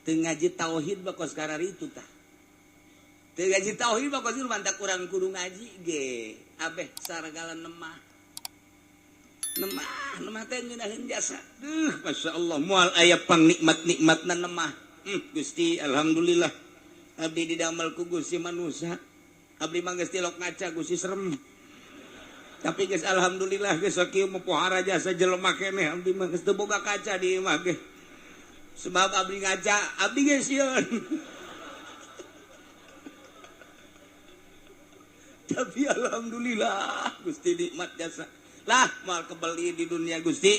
Teu ngaji tauhid mah kos kararitu tah. Teu ngaji tauhid mah kos mantak urang kudu ngaji ge. Abeh saragala nemah. Nemah, nemah teh ngeunaheun jasa. Duh, masyaallah moal aya pangnikmat-nikmatna nemah. Gusti alhamdulillah. Abdi didamel ku Gusti manusa. Abdi mah geus tilok ngaca Gusti serem. Tapi geus alhamdulillah geus sakieu mah pohara jasa jelema keneh abdi mah geus teu boga kaca di imah ge. Sebab abdi ngaca, abdi geus sieun. Tapi alhamdulillah Gusti nikmat jasa. Lah moal kebeli di dunia Gusti.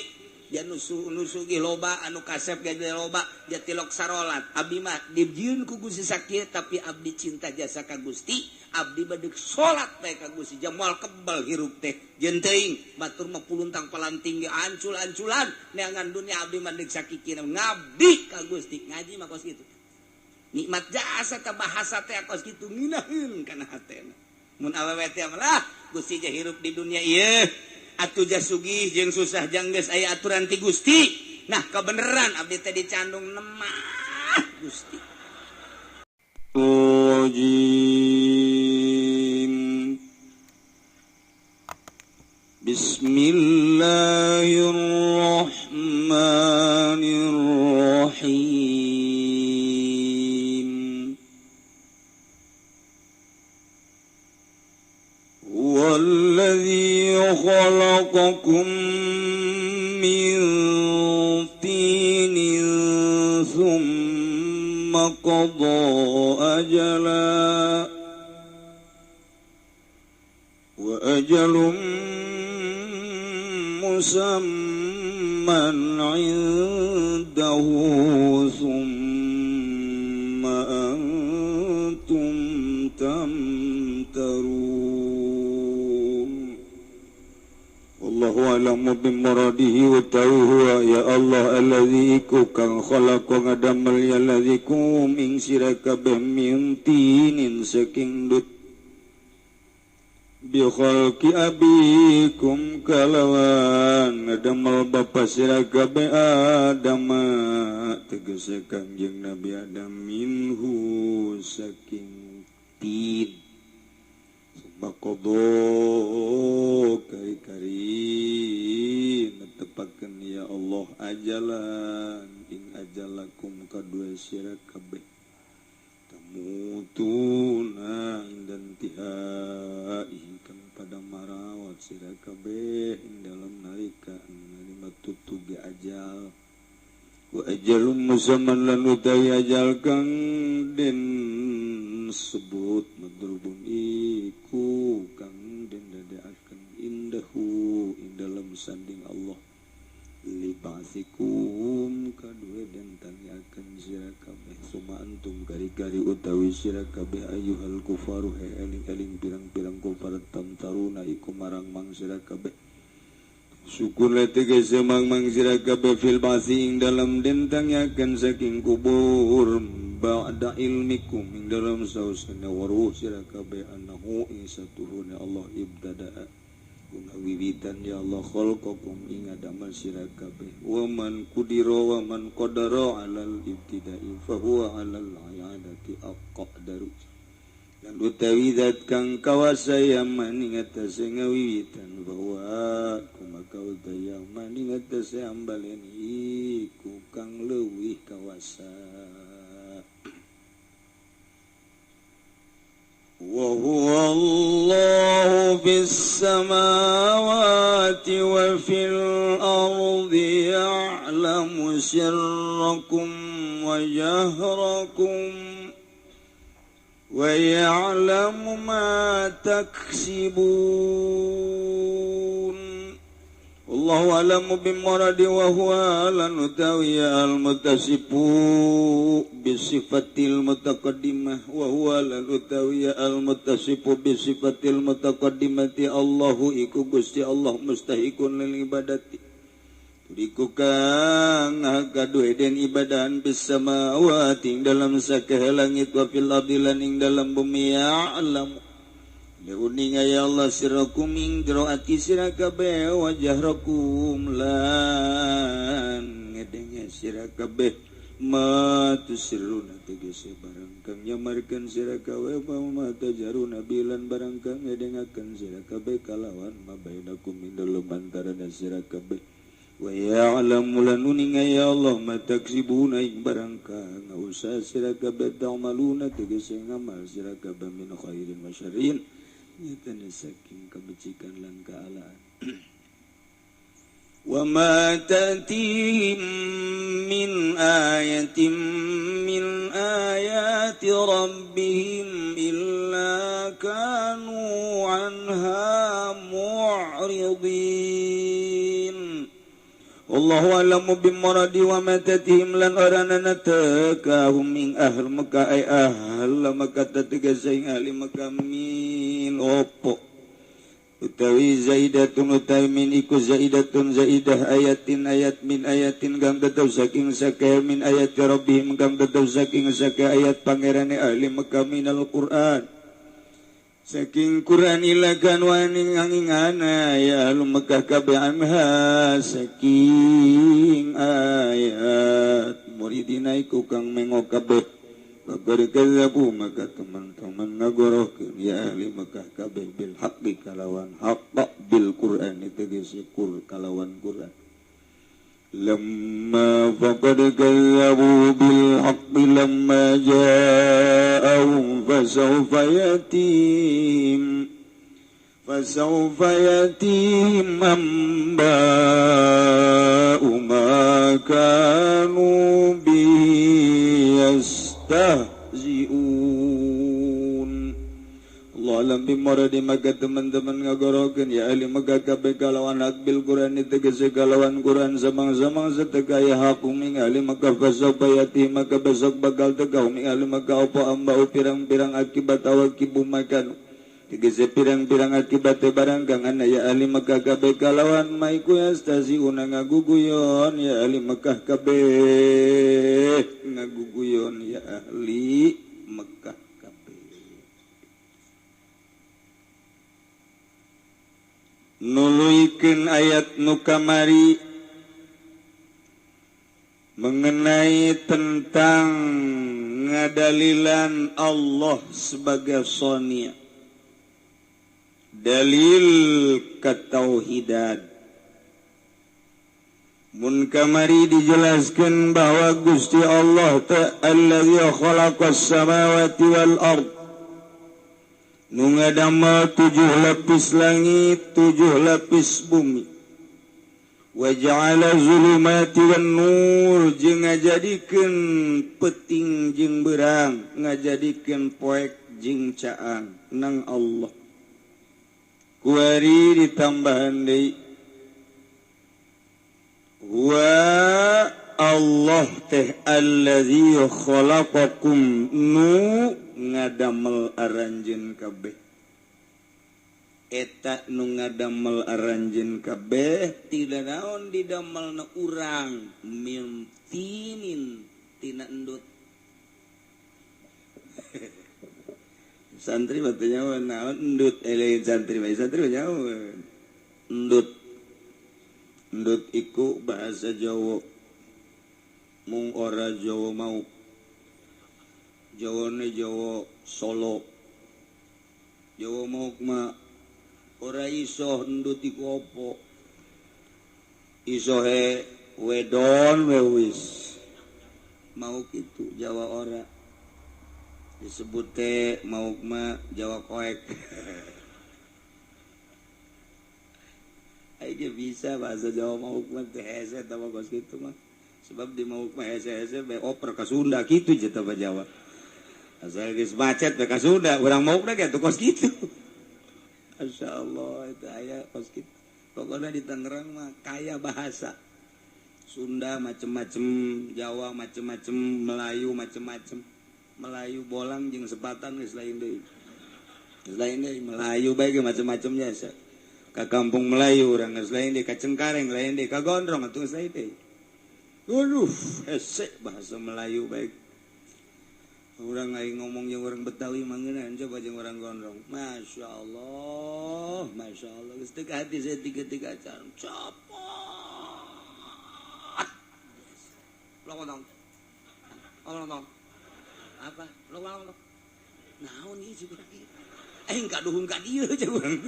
Ja nu sugih loba anu kasep ge loba ja tilok sarolat. Abdi mah dijieun ku Gusti sakieu tapi abdi cinta jasa ka Gusti, abdi badeuk salat bae ka Gusti. Ja moal kebel hirup teh. Jeung teuing batur mah puluntang palanting ge ancul-anculan neangan dunia abdi mah deuk sakikina ngabdi ka Gusti. Ngaji mah kos kitu. Nikmat jasa ta bahasa teh kos kitu ngeunaheun kana hatena. Mun awewe teh mah lah Gusti ja hirup di dunia ieu. Atuh ja sugih jeung susah jang geus aya aturan ti Gusti. Nah kebeneran abdi teh dicandung nemah Gusti. Bismillahirrahmanirrahim. Huwallazi khalaqakum min tinin thumma qada ajala wa ajalun musamman 'indahu thumma antum tamtarun. Allahu a'lamu bimuradihi wa ta'uhu ya Allah allazi iku kang khalaqa ngadamel ya allazi kum ing sira kabeh min tinin saking dut bi khalqi abikum kalawan ngadamel bapa sira kabeh Adam tegese Kangjeng Nabi Adam minhu saking tin Bakodo kari-kari netepakeun ya Allah ajalan ing ajalakum kadua sira kabeh tamutuna indan tiha ingkang pada marawat sira kabeh ing dalam nalika nalima tutuge ajal wa ajalum musamman lan utawi ajal kang den sebut madrubun iku kang den dadekaken indahu ing dalam sanding Allah libasikum kadue den tangiaken sira kabeh suma antum kari-kari utawi sira kabeh ayyuhal kufaru he eling-eling pirang-pirang kufar tamtaruna iku marang mang sira kabeh syukur tegese mang-mang sira kabeh fil basi ing dalam den tangiaken saking kubur ba'da ilmikum ing dalam sausana waruh sira kabeh annahu ing satuhuna Allah ibtada'a wiwitan ya Allah khalqakum ing adamal sira kabeh wa man qudira wa man qadara 'alal ibtida'i fa huwa 'alal 'adati aqdaru lan utawi zat kang kawasa yaman ing atase ngawiwitan bahwa kumaka utawi yaman ing atase ambalen iku kang leuwih kawasa. Wa huwa Allahu fis samawati wa fil ardi ya'lamu sirrakum wa jahrakum wa ya'lamu ma taksibun. Allahu a'lamu bimuradi wa huwa lan utawiya al-muttasifu bisifatil mutaqaddimah wa huwa lan utawiya al-muttasifu bisifatil mutaqaddimati Allahu iku Gusti Allah mustahiqun lil ibadati iku kang gaduh den ibadahan bis samawati ing dalam sakeh langit wa fil ardi lan ing dalam bumi ya'lamu uninga ya Allah sirakum ing jero ati sira kabeh wa jahrakum lan ngedenge sira kabeh Ma tusirruna tegese barang kang nyamarkeun sira kabeh ma tajaruna bilan barang kang ngedengakeun sira kabeh kalawan ma bainakum indalem antarana sira kabeh wa ya'lamu lan uninga ya Allah ma taksibuna ing barang kang ngausaha sira kabeh ta'maluna tegese ngamal sira kabeh min khairin wa syarrin nyatana saking kabecikan lan kaalaan. Wa ma ta'tihim min ayatin min ayati rabbihim illa kanu anha mu'ridin. Allahu a'lamu bimuradi wa ma ta'tihim lan orana takahum min ahl Makkah ay ahl Makkah tegas ing ahli Makkah min opo utawi zaidatun utawi min iku zaidatun zaidah ayatin ayat min ayatin kang tetep saking sake min ayat rabbihim kang tetep saking sake ayat pangerane ahli Mekah minal Quran saking Quran ilakan waning angingana ya ahli Mekah kabeh anha saking ayat muridina iku kang mengo kabeh Bakar kazzabu maka teman-teman ngagorohkeun ya ahli Mekah kabeh bil haqqi kalawan haqq bil Qur'an tegese kur kalawan Qur'an lamma faqad kazzabu bil haqqi lamma ja'ahum fasawfa yatihim amba'u ma kanu bihi yastahzi'un. Allah alam bimuradi maka teman-teman ngagorokeun ya ahli Mekah kabeh kalawan hak bil Qur'an tegese kalawan Qur'an samang-samang sateka ya hakum ing ahli Mekah fasawfa yati maka besok bakal teka ing ahli Mekah apa ambau pirang-pirang akibat awakibu makan tegese pirang-pirang akibat barang kang ana ya ahli Mekah kabeh kalawan maiku yastahzi'un ngaguguyon ya ahli Mekah kabeh ngaguguyon ya ahli Mekah kabeh. Nuluikeun ayat nu kamari mengenai tentang ngadalilan Allah sebagai sonia, dalil ketauhidan. Mun kamari dijelaskan bahwa Gusti Allah ta'ala khalaqas samawati wal ard, nu ngadamel 7 lapis langit, 7 lapis bumi. Wa ja'ala zulumati wan nur, jeung ngajadikeun peuting jeung beurang, ngajadikeun poek jeung caang nang Allah. Kuari ditambahan deui wa Allah teh allazi khalaqakum nu ngadamel aranjeun kabeh. Eta nu ngadamel aranjeun kabeh tidak naon didamelna urang min tinin tina endut. Santri batu nyawa naon endut, lain santri mah santri nyawa endut. Endut iku bahasa Jawa mung ora Jawa mau Jawane Jawa Solo. Jawa mau mah ora iso endut iku opo, isohe wedon we wis mau kitu Jawa ora disebut teh mau mah Jawa koek. Aing bisa bahasa Jawa mau mah teh hese tah kos kitu mah, sebab di mau mah hese-hese bae oper ka Sunda kitu je tah Jawa. Asal geus macet bae ka Sunda, urang mau mah kitu kos kitu. Masyaallah itu aya kos kitu. Pokoknya di Tangerang mah kaya bahasa. Sunda macem-macem, Jawa macem-macem, Melayu macem-macem. Melayu bolang jeung sepatan geus lain deui. Geus lain deui Melayu bae ge macem-macemnya asa. Ka kampung Melayu urang geus lain deui, ka Cengkareng lain deui, ka Gondrong atuh geus lain deui. Aduh, hese bahasa Melayu bae. Urang aing ngomong jeung urang Betawi mah ngeunaheun coba jeung urang Gondrong. Masyaallah, masyaallah. Geus teu ka hati saya tiga-tiga acara. Copot. Blok. Ngomong apa? Lo ngomong. Naon ieu cek urang ieu? Aing kaduhung ka dieu cek urang.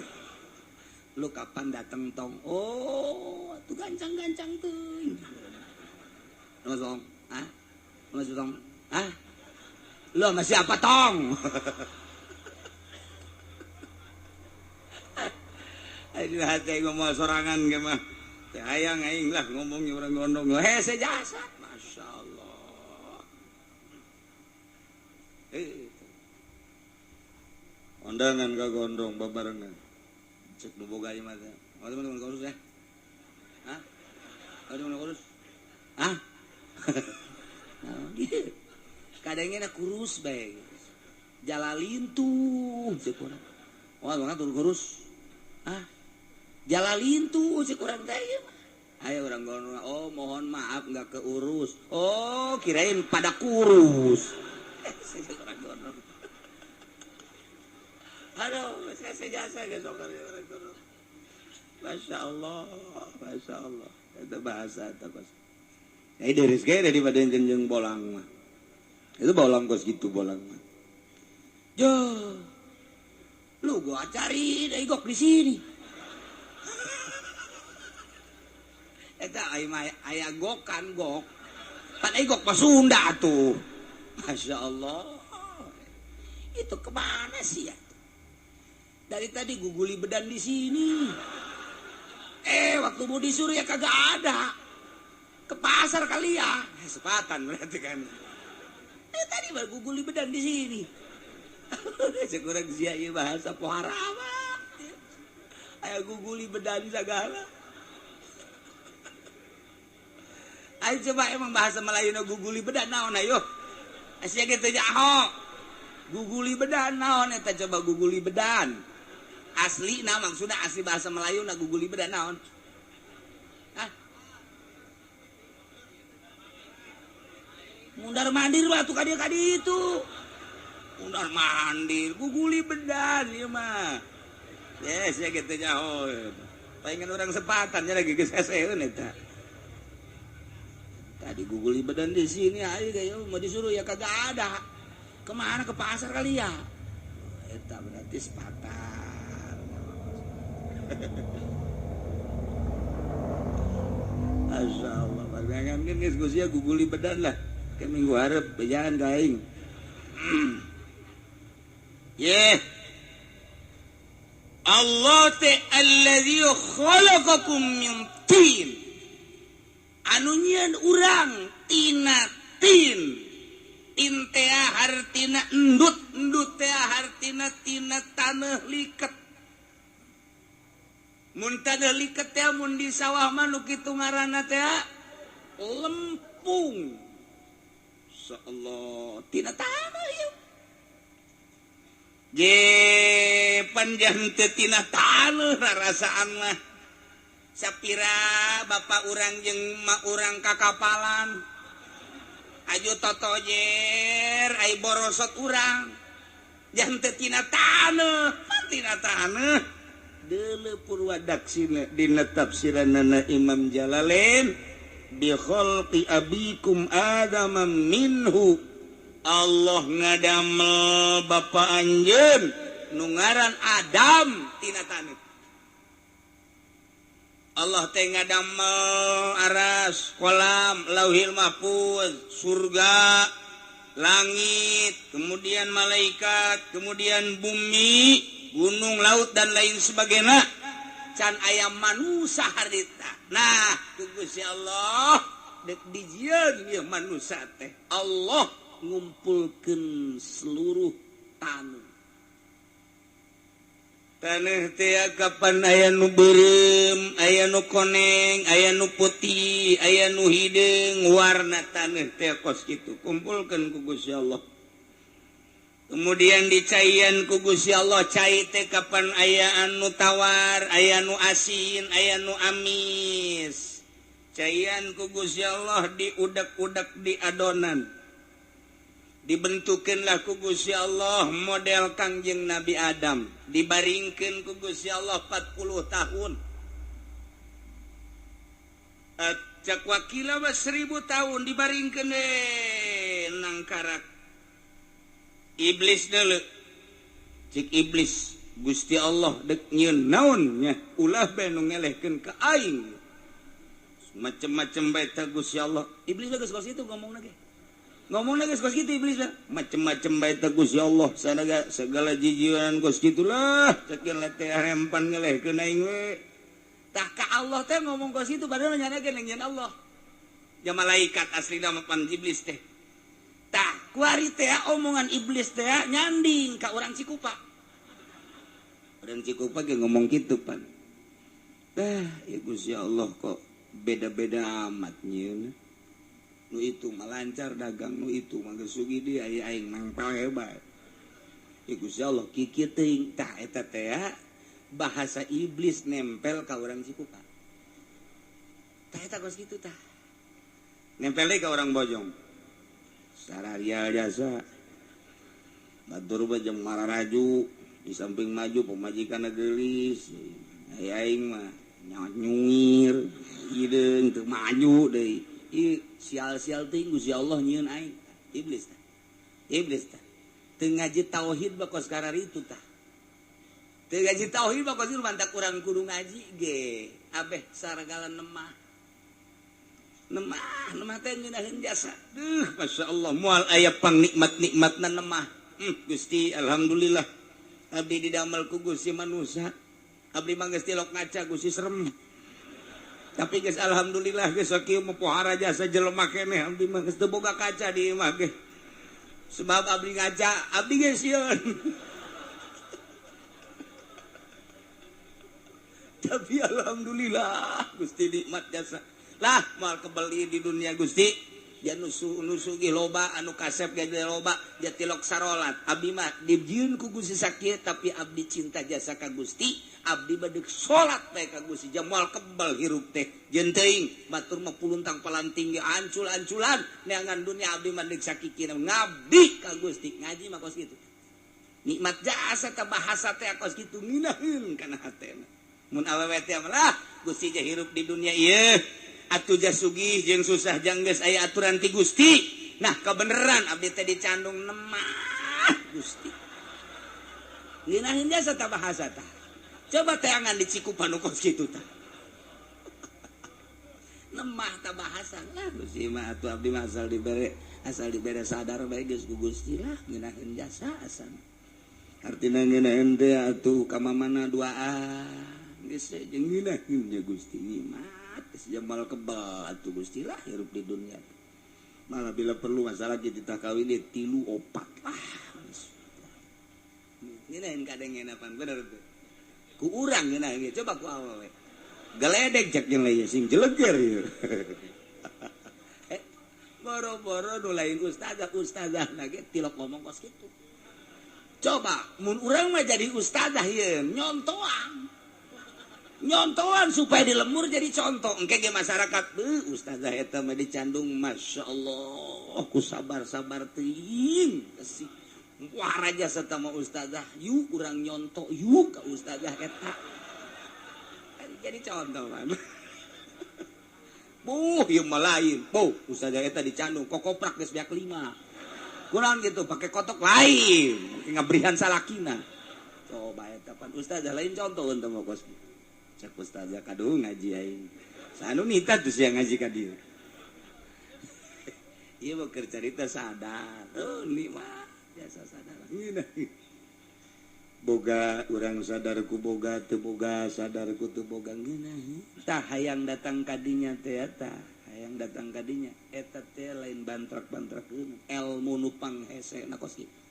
Lu kapan dateng tong? Oh, tuh gancang-gancang teuing. Ngomong, ah? Ngomong tong. Ah? Lu sama siapa tong? Aing hati ngomong sorangan ge mah. Teh hayang aing lah ngomongnya urang gondong. Hese jasa. Masya Allah. Ondangan ka gondrong babarengan. Cek nu boga ieu mah teh. Oh, teman-teman kurus ya. Hah? Oh, teman kurus. Hah? Kadangnya kurus bae. Jalalin tuh cek urang. Oh, banget tur kurus. Hah? Jalalin tuh cek urang teh ieu mah. Ayo orang gondrong, oh mohon maaf nggak keurus. Oh, kirain pada kurus. Saya orang gondrong. Aduh, saya jasa geus orang gondrong. Masya Allah, Masya Allah. Itu bahasa eta kos. Ya dari ge daripada jeung bolang mah. Itu bolang kos gitu bolang mah. Jo. Lu gua cari da igok di sini. Eta aya gokan gok. Pan igok mah Sunda atuh. Masya Allah. Itu kemana sih ya? Dari tadi guguli bedan di sini. Waktu mau disuruh ya kagak ada. Ke pasar kali ya. Sepatan berarti kan. Tadi baru guguli bedan di sini. Sekurang sia ieu bahasa pohara mah. Aya guguli bedan segala. Ayo coba emang bahasa Melayu no guguli bedan naon ayo. Asia ge teu nyaho. Guguli bedan naon eta coba guguli bedan. Asli nah maksudna asli bahasa Melayu na guguli bedan naon. Hah? Mundar mandir batu ka dieu ka ditu. Mundar mandir guguli bedan ieu mah. Yes, ya ge teu nyaho. Palingan urang sepatan nya lagi geus heseun eta. Tadi guguli badan di sini, ayo kayak mau disuruh ya kagak ada. Kemana ke pasar kali ya? Eta berarti sepatan. Masya Allah, bagangan kan geus sia guguli badan lah. Ke minggu hareup bejaan ka aing. Ye. Allah teh allazi khalaqakum min tin. Anu nyieun urang tina tin. Tin teh hartina endut, endut teh hartina tina taneuh liket. Mun taneuh liket teh mun di sawah mah nu kitu ngaranna teh lempung. Insyaallah tina taneuh ieu. Je panjang teh tina taneuh rarasaan mah. Sapira bapak urang jeung mak urang kakapalan. Aju totojer ai borosot urang. Jangan teu tina taneuh, pan tina taneuh. Deuleu purwadaksina dina tafsiranana Imam Jalalain bi khalqi abikum Adama minhu. Allah ngadamel bapa anjeun nu ngaran Adam tina taneuh. Allah teh ngadamel aras, kolam, lauhil mahfuz, surga, langit, kemudian malaikat, kemudian bumi, gunung, laut dan lain sebagainya. Can aya manusa harita. Nah, ku Gusti Allah dek dijieun ieu manusa teh. Allah ngumpulkeun seluruh taneuh. Taneuh teh kapan aya nu beureum, aya nu koneng, aya nu putih, aya nu hideung, warna taneuh teh kos kitu. Kumpulkeun ku Gusti Allah. Kemudian dicaian ku Gusti Allah, cai teh kapan aya anu tawar, aya nu asin, aya nu amis. Caian ku Gusti Allah diudak-udak di adonan. Dibentukeunlah ku Gusti Allah model Kangjeng Nabi Adam. Dibaringkeun ku Gusti Allah 40 tahun. Cak wakila mah 1000 tahun dibaringkeun we nang mangkarak iblis deuleu cik iblis Gusti Allah dek nyieun naon nya ulah bae nu ngelehkeun ka aing macem-macem bae teh Gusti Allah. Iblis geus kos kitu ngomongna ge, ngomongna geus kos kitu iblis lah, macem-macem bae teh Gusti Allah sanaga segala jijieunan kos kitu lah cekin teh rempan ngelehkeun aing we. Tah ka Allah teh ngomong kos kitu padahal nyana ge nyieun Allah ya malaikat aslina mah pan iblis teh. Tah kuari teh omongan iblis teh nyanding ka urang Cikupa. Urang Cikupa ge ngomong kitu pan. Tah ya Gusti Allah kok beda-beda amat nyieun. Nu itu mah lancar dagang, nu itu mah geus sugih deui aya aing mangpal hebat. Ya Gusti Allah kikieu teuing. Tah eta teh bahasa iblis nempel ka urang Cikupa. Tah eta kos kitu tah. Nempel deui ka urang Bojong. Sararia jasa. Batur mah jeung mararaju di samping maju pamajikanna geulis. Aya aing mah nyuir hideung teu maju deui. Ieu sial-sial teuing Gusti Allah nyieun aing. Iblis tah. Iblis tah. Teu ngaji tauhid mah kos kararitu tah. Teu ngaji tauhid mah kos kitu mantak urang kudu ngaji ge. Abeh saragala nemah. Nemah, nemah teh ngeunaheun jasa. Duh, masyaallah moal aya pangnikmat-nikmatna nemah. Gusti alhamdulillah. Abdi didamel ku Gusti manusa. Abdi mah geus tilok ngaca Gusti serem. Tapi geus alhamdulillah geus sakieu mah pohara jasa jelema keneh abdi mah geus teu boga kaca di imah ge. Sebab abdi ngaca, abdi geus sieun. Tapi alhamdulillah Gusti nikmat jasa. Lah moal kebeli di dunia Gusti. Ja nusu ge loba anu kasep ge loba ja tilok sarolat. Abdi mah dijieun ku Gusti sakieu tapi abdi cinta jasa ka Gusti, abdi mah deuk salat bae ka Gusti. Ja moal kebel hirup teh. Jeung teuing batur mah puluntang palanting ge ancul-anculan neangan dunia abdi mah deuk sakikina ngabdi ka Gusti. Ngaji mah kos kitu. Nikmat jasa ta bahasa teh kos kitu ngeunaheun kana hatena. Mun awewe teh mah lah Gusti ge hirup di dunia ieu. Atuh sugih jeung susah jang geus aya aturan ti Gusti. Nah kebeneran abdi teh dicandung nemah Gusti. Ngeunaheun jasa ta bahasa tah. Coba teangan di Cikupa nu kos kitu tah. Nemah ta bahasa lah Gusti mah atuh abdi mah asal dibere sadar bae geus ku Gusti lah ngeunaheun jasa asal. Artina ngeunaheun teh atuh ka mamana duaan geus jeung ngeunaheun nya Gusti mah. Jamal kebal atuh Gusti lah hirup di dunia. Malah bila perlu masalah kita kawin dia 3 4 lah. Ngeunaheun kadengeun apaan bener tuh. Ku urang ngeunaheun coba ku awewe. Geledek cek jeung lain sing jeleger ieu. Boro-boro nu lain ustazah ustazah ge tilok ngomong kos kitu. Coba mun urang mah jadi ustazah ieu nyontoan. Nyontoan supaya di lemur jadi contoh engke ge masyarakat beuh ustazah eta mah dicandung masyaallah ku sabar-sabar teuing sih wah raja serta mah ustazah yuk urang nyontok yuk ka ustazah eta jadi contoh man. Buh ieu mah lain buh ustazah eta dicandung kokoprak geus beak 5 kurang gitu pakai kotok lain ngabrihan salakina coba eta pan ustazah lain contoh untuk mah kos. Cek ustazah kadu ngaji aing. Sanu nita tuh sia ngaji ka dieu. Ieu mah keur carita sadar. Oh nikmat biasa sadar. Boga urang sadar ku boga teu boga sadar ku teu boga ngeunah. Tah hayang datang ka dinya teh eta, hayang datang ka dinya eta teh lain bantrak-bantrakeun elmu nu panghesena kos kitu.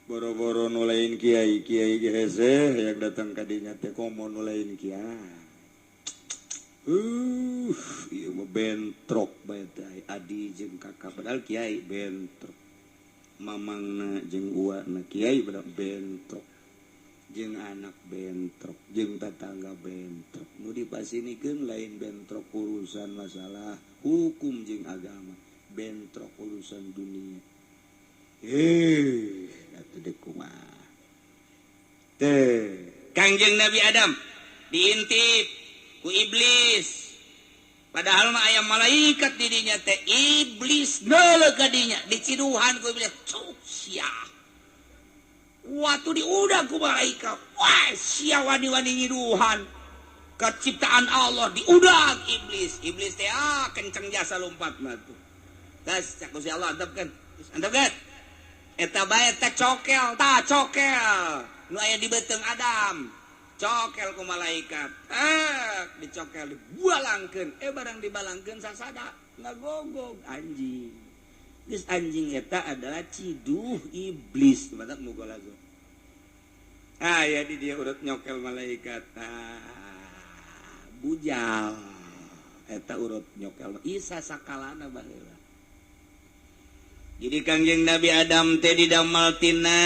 Boro-boro nu lain kiai, kiai ge hese hayang datang ka dinya teh komo nu lain kiai. Ieu mah bentrok bae teh adi jeung kakak padahal kiai bentrok. Mamangna jeung uana kiai padahal bentrok. Jeung anak bentrok, jeung tetangga bentrok. Nu dipasinikeun lain bentrok urusan masalah hukum jeung agama, bentrok urusan dunia. Atuh deuk kumaha. Teh, Kangjeng Nabi Adam diintip ku iblis. Padahal mah aya malaikat didinya teh iblis neuleuh ka dinya diciduhan ku iblis cuk sia. Waktu diudag ku malaikat, wah sia wani-wani nyiduhan keciptaan Allah diudag iblis. Iblis teh kenceng jasa lompat mah tuh. Geus cak Gusti Allah antepkeun. Antepkeun. Eta bae teh cokel, tah cokel. Nu aya di beuteung Adam. Cokel ku malaikat, dicokel dibalangkeun, barang dibalangkeun sasada ngagogog anjing. Geus anjing eta adalah ciduh iblis, batak mugolazo. Ah ya di dia urut nyokel malaikat. Ah, bujal eta urut nyokel isa sakalana baheula. Jadi Kangjeng Nabi Adam teh didamal tina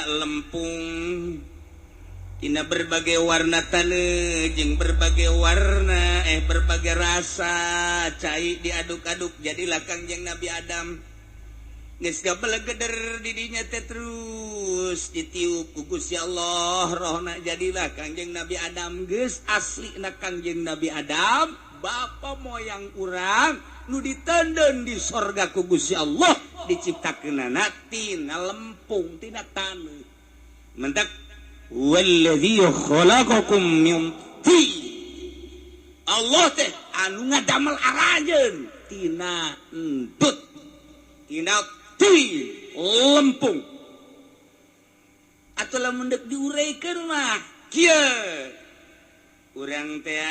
lempung tina berbagai warna taneuh jeung berbagai warna berbagai rasa cai diaduk-aduk jadilah Kangjeng Nabi Adam. Geus gabelegeder di dinya teh terus ditiup ku Gusti Allah rohna jadilah Kangjeng Nabi Adam. Geus aslina Kangjeng Nabi Adam bapa moyang urang nu ditenden di sorga ku Gusti Allah diciptakeunana tina lempung tina taneuh. Mentak walladzi khalaqakum min tin. Allah teh anu ngadamel aranjeun tina endut tina tin lempung. Atuh lamun deuk diureikeun mah kieu urang teh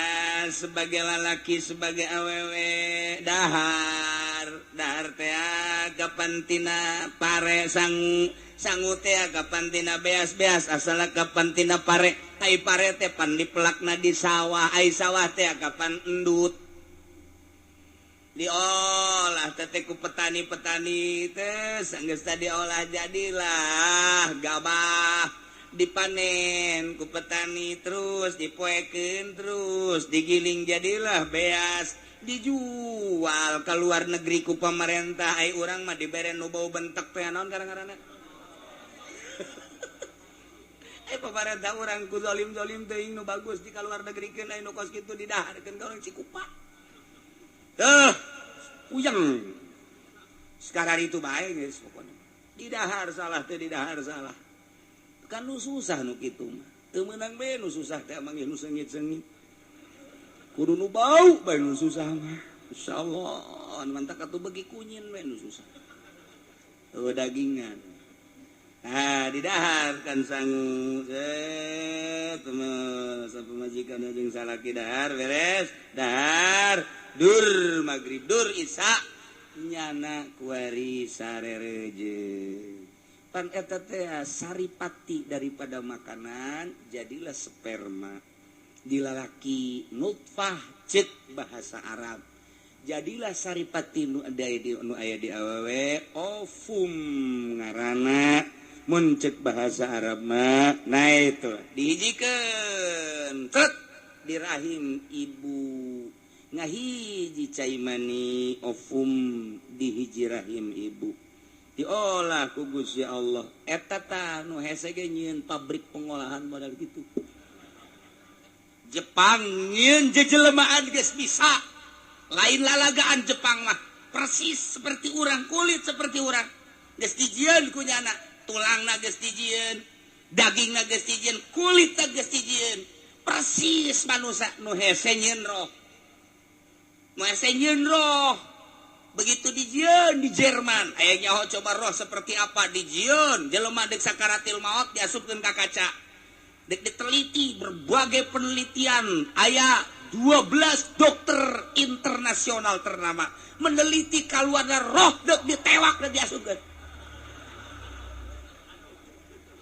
sebagai lalaki sebagai awewe dahar dahar teh kapan tina pare sangu sangu teh kapan tina beas-beas asal kapan tina pare ai pare teh pan dipelakna di sawah ai sawah teh kapan endut diolah teh ku petani-petani teh sanggeus tadi diolah jadilah gabah dipanen ku petani terus dipoekeun terus digiling jadilah beas dijual ke luar negeri ku pemerintah ai urang mah dibere nu bau bentek teh naon karang-karana pemerintah urang ku zalim-zalim teuing nu bagus di kaluar negerikeun ai nu kos kitu didaharkeun ka urang Cikupa. Tuh, puyeng. Sekarang itu bae geus pokona. Didahar salah teh didahar salah. Kan nu susah nu kitu mah. Teu meunang bae nu susah teh emang nu seungit-seungit. Kudu nu bau bae nu susah mah. Insyaallah mantak atuh beuki kunyin bae nu susah. Eueuh dagingan. Ah, didahar kan sangu teman pemajikan jeung salaki dahar beres dahar dur magrib dur isya nyana kuari sarereje pan eta teh saripati daripada makanan jadilah sperma dilalaki nutfah ceuk bahasa Arab jadilah saripati nu aya di awewe ovum ngaranna mun ceuk bahasa Arab mah nah itu dihijikeun tret di rahim ibu ngahiji cai mani ovum di hiji rahim ibu diolah ku Gusti Allah eta tah nu hese ge nyieun pabrik pengolahan modal kitu Jepang nyieun jejelemaan geus bisa lain lalagaan Jepang mah persis seperti urang kulit seperti urang geus dijieun ku nyana tulangna geus dijieun, dagingna geus dijieun, kulitna geus dijieun. Persis manusia nu hese nyieun roh. Nu hese nyieun roh. Begitu dijieun di Jerman, aya nyaho coba roh seperti apa dijieun, jelema deuk sakaratil maot diasupkeun ka kaca. Deuk diteliti berbagai penelitian, aya 12 dokter internasional ternama meneliti kaluarna roh deuk ditewak deuk diasupkeun.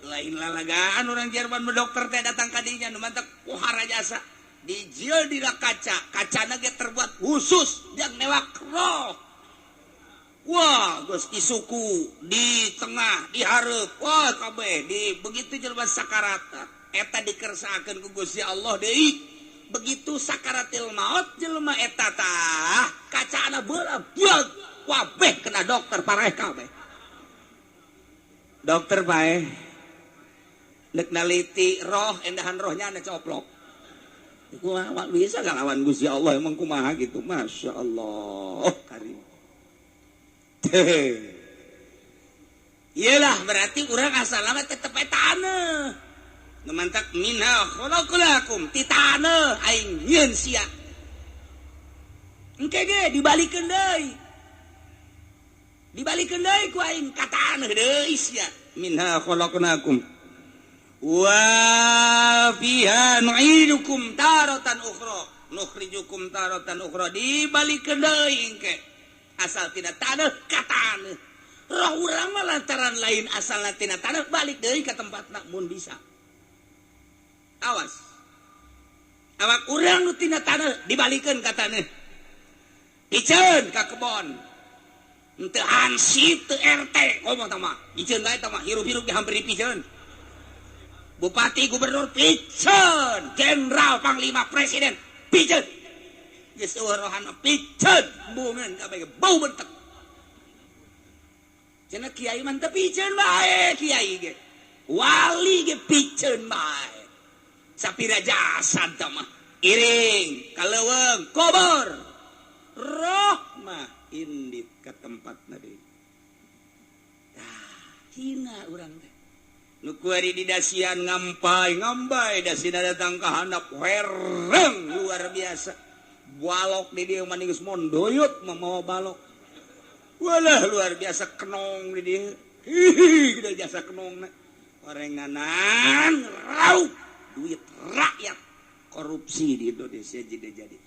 Lain lalagaan orang Jerman dokter teh datang ka dinya nu mantak pohara jasa dijieun dina kaca kacana ge terbuat khusus jang newak roh. Wah geus disuku di tengah di hareup wah kabeh di begitu jelema sakarat eta dikersakeun ku Gusti Allah deui begitu sakaratil maot jelema eta tah kacana beula buag wabeh kena dokter pareh kabeh dokter bae nek naliti roh endahan rohnya na coplok. Kumaha bisa ngalawan Gusti Allah emang kumaha gitu. Masya Allah karim. Iyalah berarti urang asal mah tetep taneuh. Nu mantak minha khalaqnakum ti taneuh aing nyieun sia. Engke ge dibalikeun deui. Dibalikeun deui ku aing ka taneuh deui sia. Minha khalaqnakum wa fiha nu'idukum taratan ukhra nukhrijukum taratan ukhra dibalikeun deui engke asal tina taneuh ka taneuh. Roh urang mah lantaran lain asalna tina taneuh balik deui ka tempatna mun bisa. Awas. Awak urang nu tina taneuh dibalikeun ka taneuh. Piceun ka kebon. Henteu hansip teu RT ngomong tah mah. Piceun bae tah mah hirup-hirup ge hampir dipiceun. Bupati, gubernur piceun, jenderal, panglima, presiden piceun. Geus eueuh rohana piceun, embungeun kabeh bau bentek. Cenah kiai mah teu piceun bae kiai ge. Wali ge piceun bae. Sapira jasad tah mah iring ka leuweung kubur. Roh mah indit ka tempatna deui. Tah, hina urang teh. Nu kuari di dasian ngampai ngambai dasina datang ka handap wereng luar biasa. Balok di dieu mah geus mondoyot mah mawa balok. Walah luar biasa kenong di dieu. Hihi gede jasa kenongna. Orenganan raup duit rakyat korupsi di Indonesia jadi.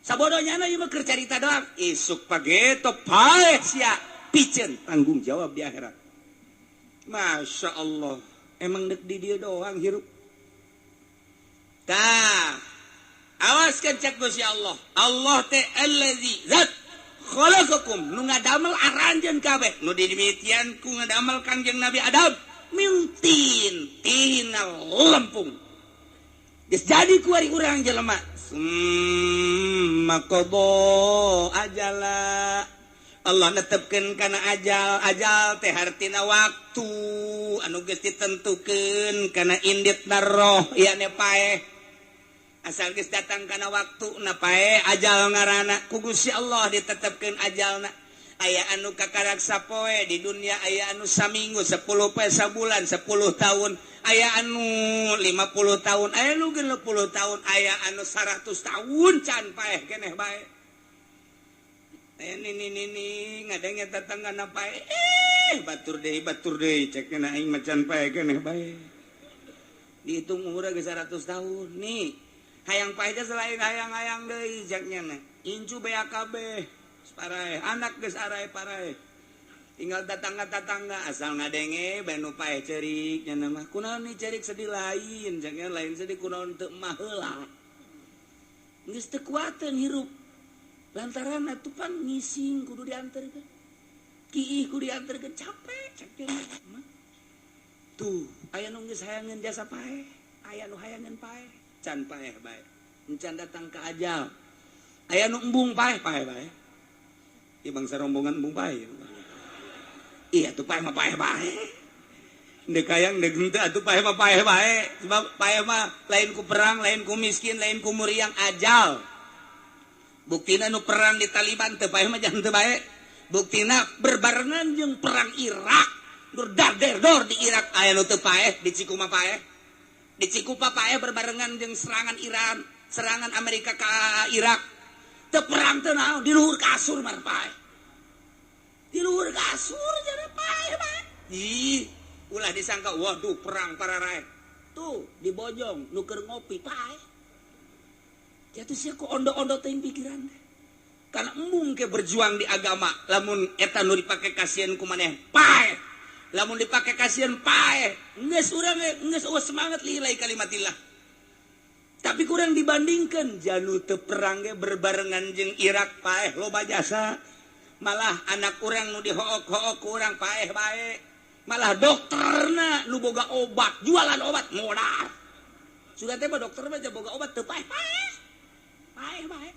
Sabodonya na ieu mah keur carita doang. Isuk pageto paeh sia piceun tanggung jawab di akhirat. Masya Allah. Emang dek di dia doang hirup. Tah, awas kan cek Gusti Allah. Allah teh allazi zat khalaqakum nu ngadamel aranjeun kabeh. Nu didemitian ku ngadamel Kangjeng Nabi Adam min tin tina lempung. Geus jadi ku ari urang jelema. Summa qada ajala. Allah netepkeun kana ajal, ajal teh hartina waktu anu geus ditentukeun kana inditna roh yakni paeh. Asal geus datang kana waktuna paeh ajal ngaranna ku Gusti Allah ditetepkeun ajalna. Aya anu kakarak sapoe di dunia, aya anu saminggu, 10 poe sabulan, 10 tahun, aya anu 50 tahun, aya anu 60 tahun, aya anu 100 tahun can paeh keneh bae. Ini ngadenge tetangga pae batur deui cek na aing macan pae keneh bae. Dihitung umurna geus 100 tahun nih. Hayang pae teh selain hayang-hayang deui ceknya na. Incu BAKB parae, anak geus arae parae. Tinggal tetangga-tetangga asal ngadenge bae nu pae ceurik nya mah. Kunaon nih ceurik sedih lain, ceknya lain sedih kunaon teu mah heula. Geus teu kuateun hirup. Lantaran atuh pan ngising kudu diantarkeun. Kiih kudu diantarkeun capek cek mah. Tuh, aya nu geus hayangeun jasa paeh, aya nu hayangeun paeh, can paeh bae. Encan datang ka ajal. Aya nu embung paeh, paeh bae. Ieu bangsa rombongan embung paeh. Iya atuh paeh mah paeh bae. Ndek hayang ndek henteu atuh paeh mah paeh bae. Sebab paeh mah lain ku perang, lain ku miskin, lain ku muriang ajal. Buktina nu perang di Taliban teu paeh mah jangan teu bae. Buktina berbarengan jeung perang Irak. Dor di Irak aya nu teu paeh, di Cikuma paeh. Di Cikupa paeh berbarengan jeung serangan Iran, serangan Amerika ka Irak. Teu perang teu naon, di luhur kasur mah paeh. Di luhur kasur jadi paeh bae. Ih, ulah disangka waduh perang pararae. Tuh di Bojong nu keur ngopi paeh. Jatuh sia ku ondo-ondo teuing pikiran. Karena embung ke berjuang di agama, lamun eta nu dipake kasihan ku maneh paeh. Lamun dipake kasihan paeh, geus urang geus eueuh semangat lillahi kalimatillah. Tapi kurang dibandingkan janu teu perang ge berbarengan jeung Irak paeh loba jasa. Malah anak urang nu dihook-hook ku urang paeh bae. Malah dokterna nu boga obat, jualan obat modal. Sudah teh mah dokter mah boga obat teu paeh-paeh. Paeh bae.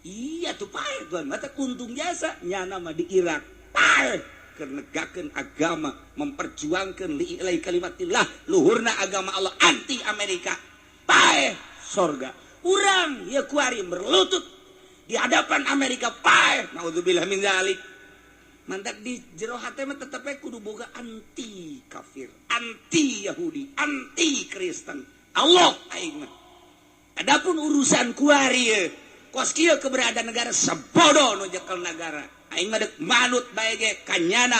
Iya tuh paeh tuan, mata untung jasa nyana mah di Irak. Paeh keur negakeun agama, memperjuangkeun lillahi kalimatillah, luhurna agama Allah anti Amerika. Paeh sorga. Urang ya kuari berlutut di hadapan Amerika paeh. Naudzubillah min zalik. Mantak di jero hate mah tetep kudu boga anti kafir, anti Yahudi, anti Kristen. Allah aing mah. Adapun urusan kuari ye, kos kieu keberadaan negara sabodo nu jekel negara. Aing mah deuk manut bae ge kanyana.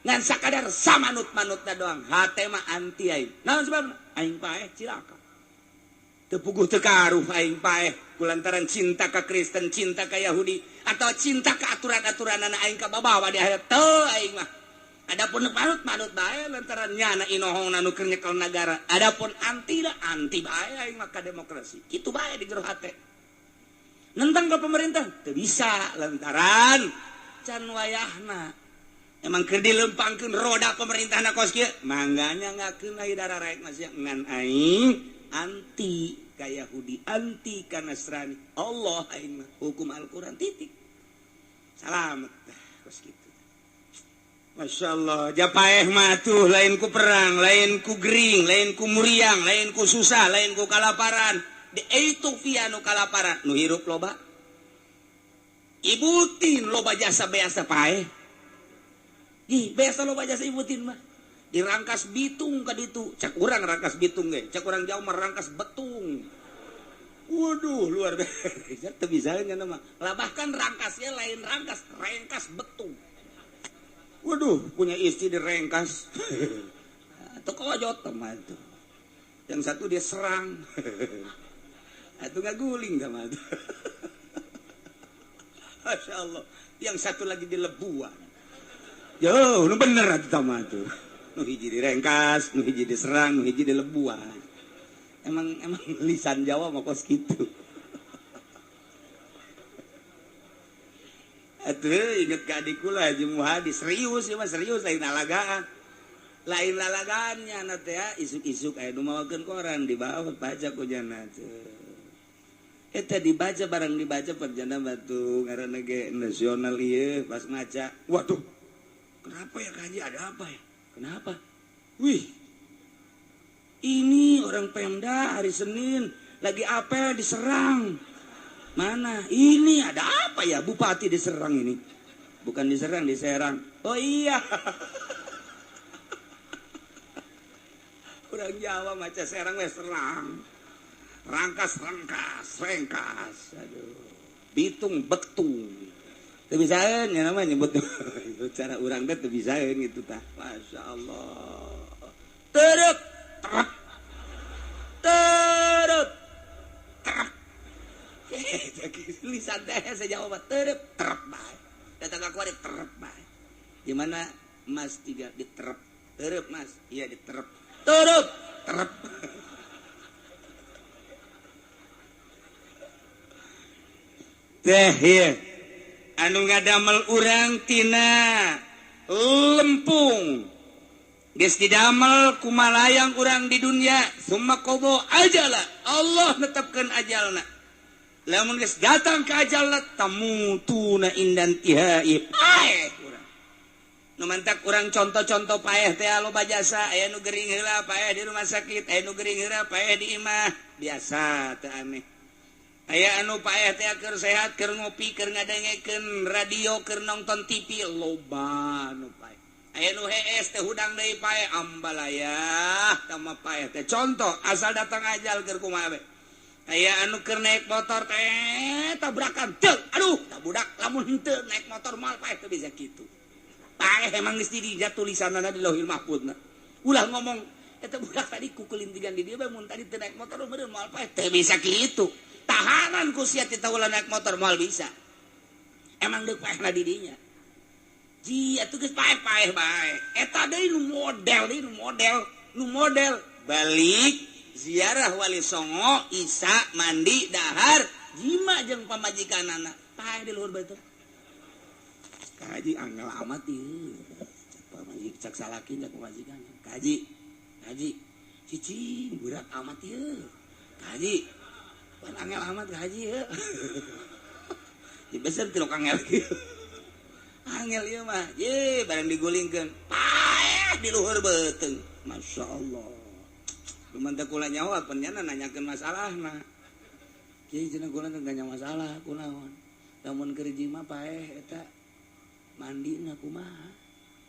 Ngan sakadar samanut-manutna doang. Hate mah anti aing. Naon sebabna? Aing paeh cilaka. Teu puguh teu karuh aing paeh kulantaran cinta ka Kristen, cinta ka Yahudi atau cinta ka aturan-aturanana aing kababawa di akhirat teu aing mah. Adapun manut-manut bae lantaran nyana inohongna nu keur nyekel nagara. Adapun anti lah anti bae aing mah ka demokrasi. Kitu bae di jero hate. Nentang ka pemerintah teu bisa lantaran can wayahna. Emang keur dilempangkeun roda pemerintahna kos kieu, mangganya ngakeun aya darah raek masih ngan aing anti ka Yahudi, anti ka Nasrani. Allah aing mah hukum Al-Qur'an titik. Salamet kos kitu. Masya Allah, japaeh mah tuh lain ku perang, lain ku gering, lain ku muriang, lain ku susah, lain ku kalaparan. Di Ethiopia nu kalaparan, nu hirup loba. Ibutin loba jasa beasa paeh. Ih, biasa loba jasa ibutin mah. Dirangkas bitung ka ditu. Cak urang rangkas bitung ge, cak urang jauh mah rangkas betung. Waduh, luar biasa. Teu bisa nya mah. Lah bahkan rangkasnya lain rangkas, rengkas betung. Waduh, punya istri direngkas. Atau kojot teman tuh. Yang satu dia serang. Atau nggak guling sama tuh. Masya Allah. Yang satu lagi dilebuan. Yo, nu bener atuh sama tuh. Nu hiji direngkas, nu hiji diserang, nu hiji dilebuan. Emang lisan Jawa mah kos kitu. Atuh inget ka adik kula Haji Muhadi serius ieu mah serius lain lalagaan. Lain lalagaannya na teh isuk-isuk aya nu mawakeun koran dibawa baca ku jana teh. Eta dibaca barang dibaca perjana batu ngaranna ge nasional ieu pas maca. Waduh. Kenapa ya Kaji, ada apa ya? Kenapa? Wih. Ini orang Pemda hari Senin lagi apel diserang. Mana? Ini ada apa ya? Bupati diserang ini. Bukan diserang, diserang. Oh iya. Orang Jawa maca serang wes serang. Rangkas, rangkas, rengkas. Aduh. Bitung, betung. Teu bisaeun nya nama nyebut cara urang teh teu bisaeun gitu tah. Masya Allah. Terep, terep. Terep. Terep. Lisan teh saya jawab terep, terep bae. Datang ka kuari terep bae. Gimana Mas tiga diterep. Terep Mas. Iya diterep. Terep, terep. Teh ieu anu ngadamel urang tina lempung. Geus didamel kumalayang urang di dunia, summa qada ajala. Allah netepkeun ajalna. Lamun geus datang ke ajalna tamutuna indan tihai paeh urang. Nu mantak urang contoh-contoh paeh teh loba jasa, aya nu gering heula paeh di rumah sakit, aya nu gering heula paeh di imah. Biasa teu aneh. Aya anu paeh teh keur sehat, keur ngopi, keur ngadengekeun radio, keur nonton TV, loba nu paeh. Aya nu hees teh hudang deui paeh ambalaya tama paeh teh. Contoh asal datang ajal keur kumaha we. Aya anu keur naik motor teh tabrakan teu. Aduh, tah budak lamun henteu naik motor moal paeh teu bisa kitu. Paeh emang geus di tulisanna di Lauhil Mahfuzna. Ulah ngomong eta budak tadi kukulintigan di dieu bae mun tadi teu naik motor meureun moal paeh teu bisa kitu. Tahanan ku sia tita ulah naik motor moal bisa. Emang deuk paehna di dinya. Ji atuh geus paeh-paeh bae. Eta deui nu model deui nu model balik ziarah Wali Songo, Isa mandi dahar jima jeung pamajikanana. Paeh di luhur batu. Kaji angel amat ieu. Cak pamajik cak salaki cak pamajikan. Kaji. Kaji. Cicing berat amat ieu. Kaji. Pan angel amat kaji ieu. Di besar tilok angel kieu. Angel ieu mah. Ye barang digulingkeun. Paeh di luhur beuteung. Masya Allah. Lumantak kula nyawa penyana nanyakeun masalahna. Kiai cenah kula teh gak masalah kunaon. Lamun keur jima paeh eta mandina kumaha?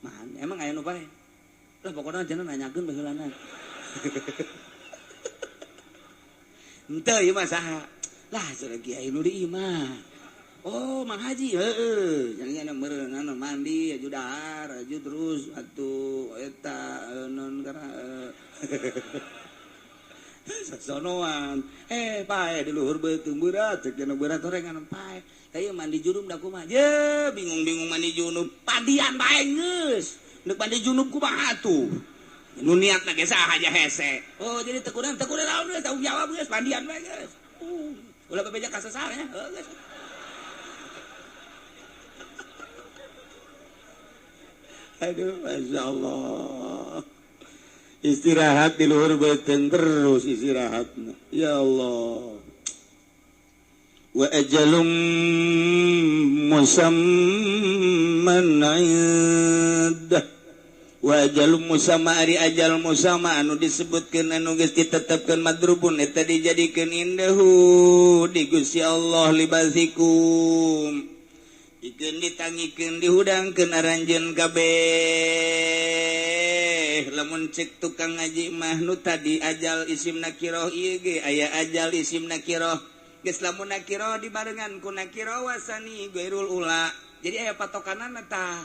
Mandi emang aya nu paeh? Lah pokona cenah nanyakeun baheulana. Henteu ieu mah saha? Lah cenah kiai nu di imah. Oh, Mang Haji, heeh. Jangan meureun mandi aju dahar, aju terus atuh eta non kana sasonoan. Pae di luhur beuteung berat, cek cenah berat horengan pae. Tah ieu mandi junub da kumaha? Ye, bingung-bingung mandi junub. Padian bae geus. Neuk mandi junub kumaha atuh? Nu niatna ge saha aja hese. Oh, jadi teu kunaon naon geus tanggung jawab geus mandian bae geus. Ulah bebeja ka sasarnya, heuh geus. Aduh, Masya Allah. Istirahat di luhur beuteung terus istirahat. Ya Allah. Wa ajalum musamman 'indah. Wa ajalum musamma ari ajal musamma anu disebutkeun anu geus ditetepkeun madrubun eta dijadikeun indahu di Gusti Allah libasikum. Ikeun ditangikeun dihudangkeun aranjeun kabeh. Lamun cek tukang ngaji mah nu tadi ajal isim nakiroh ieu ge aya ajal isim nakiroh. Geus lamun nakiroh dibarengan ku nakiroh wasani ghairul ula. Jadi aya patokanana tah.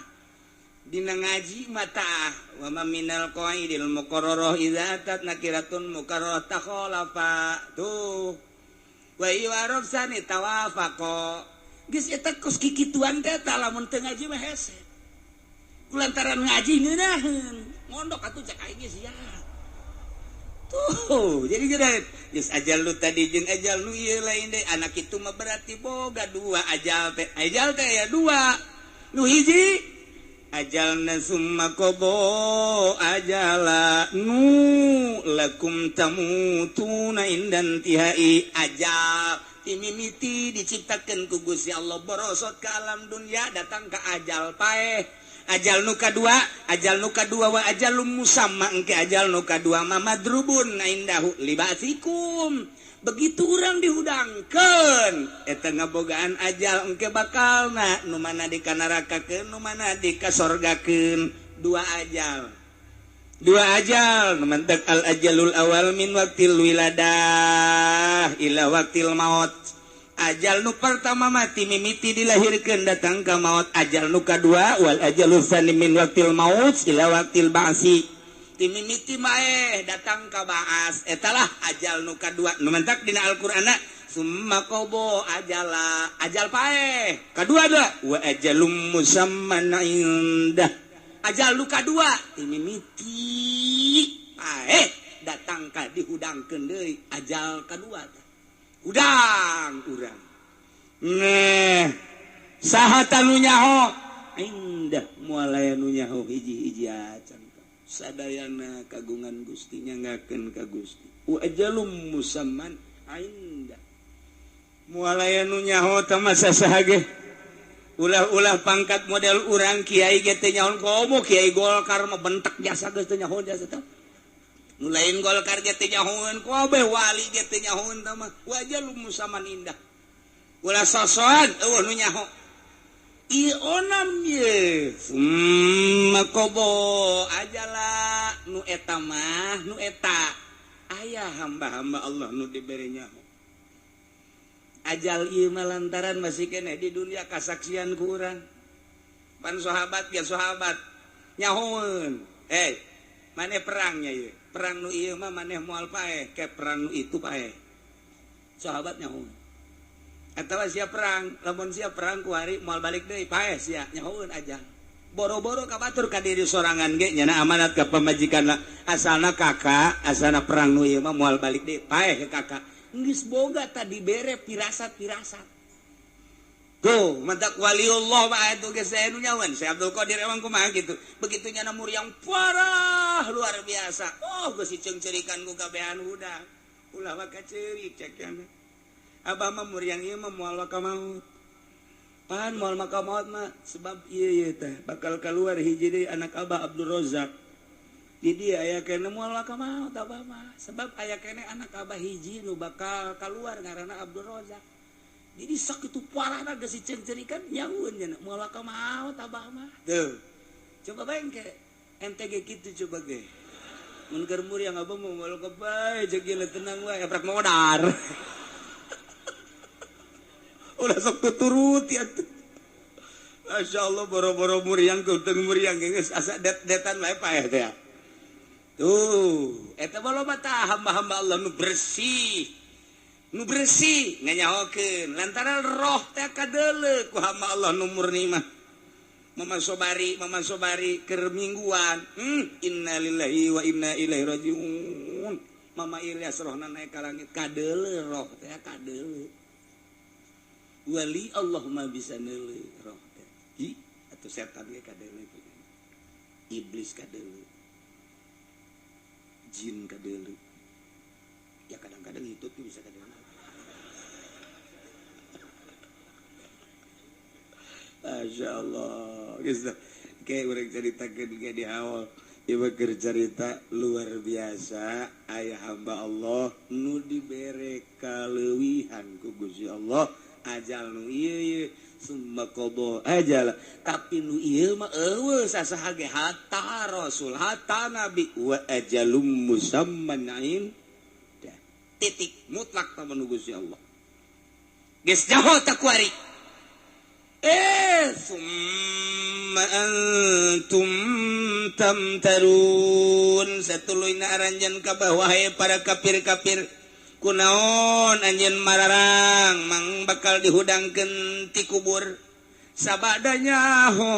Dina ngaji mah tah wa ma minal qaidil muqarrarah idza atat nakiratun muqarrarah takhalafa. Tuh. Wa iwarofsani tawafaqa. Geus eta kos kikituan teh tah lamun teu ngaji mah hese. Kulantaran ngaji ngeunaheun, mondok atuh cek aing geus sia. Tuh, jadi geus geus ajal nu tadi jeung ajal nu ieu lain deui. Anak itu mah berarti boga dua ajal teh. Ajal teh aya dua. Nu hiji ajalna summa qada ajala nu lakum tamutuna indan tihai ajal. Mimiti diciptakan ku Gusti Allah borosot ke alam dunia datang ke ajal paeh ajal nu kadua wa ajalum musamma engke ajal nu kadua ma madrubun indahu libasikum. Begitu urang dihudangkeun eta ngabogaan ajal engke bakalna nu mana dikanarakakeun nu mana dikasorgakeun. Dua ajal, dua ajal mentek al ajalul awal min waktil wiladah ila waktil maut. Ajal nu pertama mati mimiti dilahirkeun datang ka maut. Ajal nu kadua wal ajalul tsani min waktil maut ila waktil ba'si. Ti mimiti mae datang ka ba'as. Eta lah ajal nu kadua. Nu mentak dina Al-Qur'anna summa qada ajala. Ajal paeh. Kadua da wa ajalum musamman indah. Ajal nu kadua ti mimiti paeh datang ka dihudangkeun deui ajal kadua. Hudang urang. Neh saha tanu nyaho indah moal aya nu nyaho hiji-hiji acan. Sadayana kagungan Gusti nyanggakeun ka Gusti. Wa ajalum musamman indah. Moal aya nu nyaho teh mah saha ge. Ulah-ulah pangkat model urang kiai ge teu nyaho komo kiai Golkar mah bentek jasa geus teu nyaho jasa teh. Nu lain Golkar ge teu nyahoeun kabeh wali ge teu nyahoeun teh mah wajalum musamman indah. Ulah sosoan eueuh nu nyaho. Ieu onam ye summa qada ajala nu eta mah nu eta aya hamba-hamba Allah nu dibere nyaho. Ajal ieu mah lantaran masih keneh di dunia kasaksian ku urang. Pan sahabat ge sahabat nyahoeun. Eh, maneh perangnya ieu. Perang nu ieu mah maneh moal paeh, ke perang nu itu paeh. Sahabat nyahoeun. Atawa sia perang, lamun sia perang ku hari moal balik deui paeh sia nyahoeun aja. Boro-boro ka batur ka diri sorangan ge nyana amanat ka pamajikanna. Asalna kakak, asalna perang nu ieu mah moal balik deui paeh ke kakak. Geus boga tadi bere pirasat-pirasat. Tuh, mentak waliullah mah atuh geus aya nu nyawan. Syekh Abdul Qadir emang kumaha gitu. Begitu nyana muriang parah luar biasa. Oh, geus diceungceurikan ku kabehan hudang. Ulah maka ceurik cek nya. Abah mah muriang ieu mah moal maka maut. Pan moal maka maut mah sebab ieu ieu teh bakal keluar hiji deui anak Abah Abdul Rozak. Di dia aya keneh moal ka maot abah mah sebab aya keneh anak abah hiji nu bakal kaluar ngaranna Abdul Rozak. Jadi sakitu parahna geus dicencerikan nyahueun nya moal ka maot abah mah. Tuh. Coba bae engke ente ge kitu coba ge. Mun keur muriang abah mah moal ka bae jeung tenang wae eprak modar. Ulah sok tuturuti atuh. Masya Allah boro-boro muriang keuteng muriang geus asa det-detan wae paeh teh. Tuh, eta mah loba tah hamba-hamba Allah nu bersih. Nu bersih nganyahokeun lantaran roh teh kadeuleu ku hamba Allah nu murni mah. Mama Sobari keur mingguan. Innalillahi wa inna ilaihi rajiun. Mama Ilyas rohna naik ka langit kadeuleu roh teh kadeuleu. Wali Allah mah bisa neuleu roh teh. Hi, atuh setan ge kadeuleu. Iblis kadeuleu. Jin kadeuleu. Ya kadang-kadang hitut bisa kadeuleu. Masya Allah. Geus kayak urang caritakeun ge di awal. Ieu keur carita luar biasa aya hamba Allah nu dibere kaleuwihan ku Gusti Allah ajal nu ieu ieu summa qada ajal tapi nu ieu mah eueuh sasaha ge hatta rasul hatta nabi wa ajalum musamman ain titik mutlak ta manu Gusti Allah geus jaho takuari summa antum tamtarun satuluyna aranjeun ka wahai para kafir-kafir kunaon anjeun mararang mang bakal dihudangkeun ti kubur sabadanya ho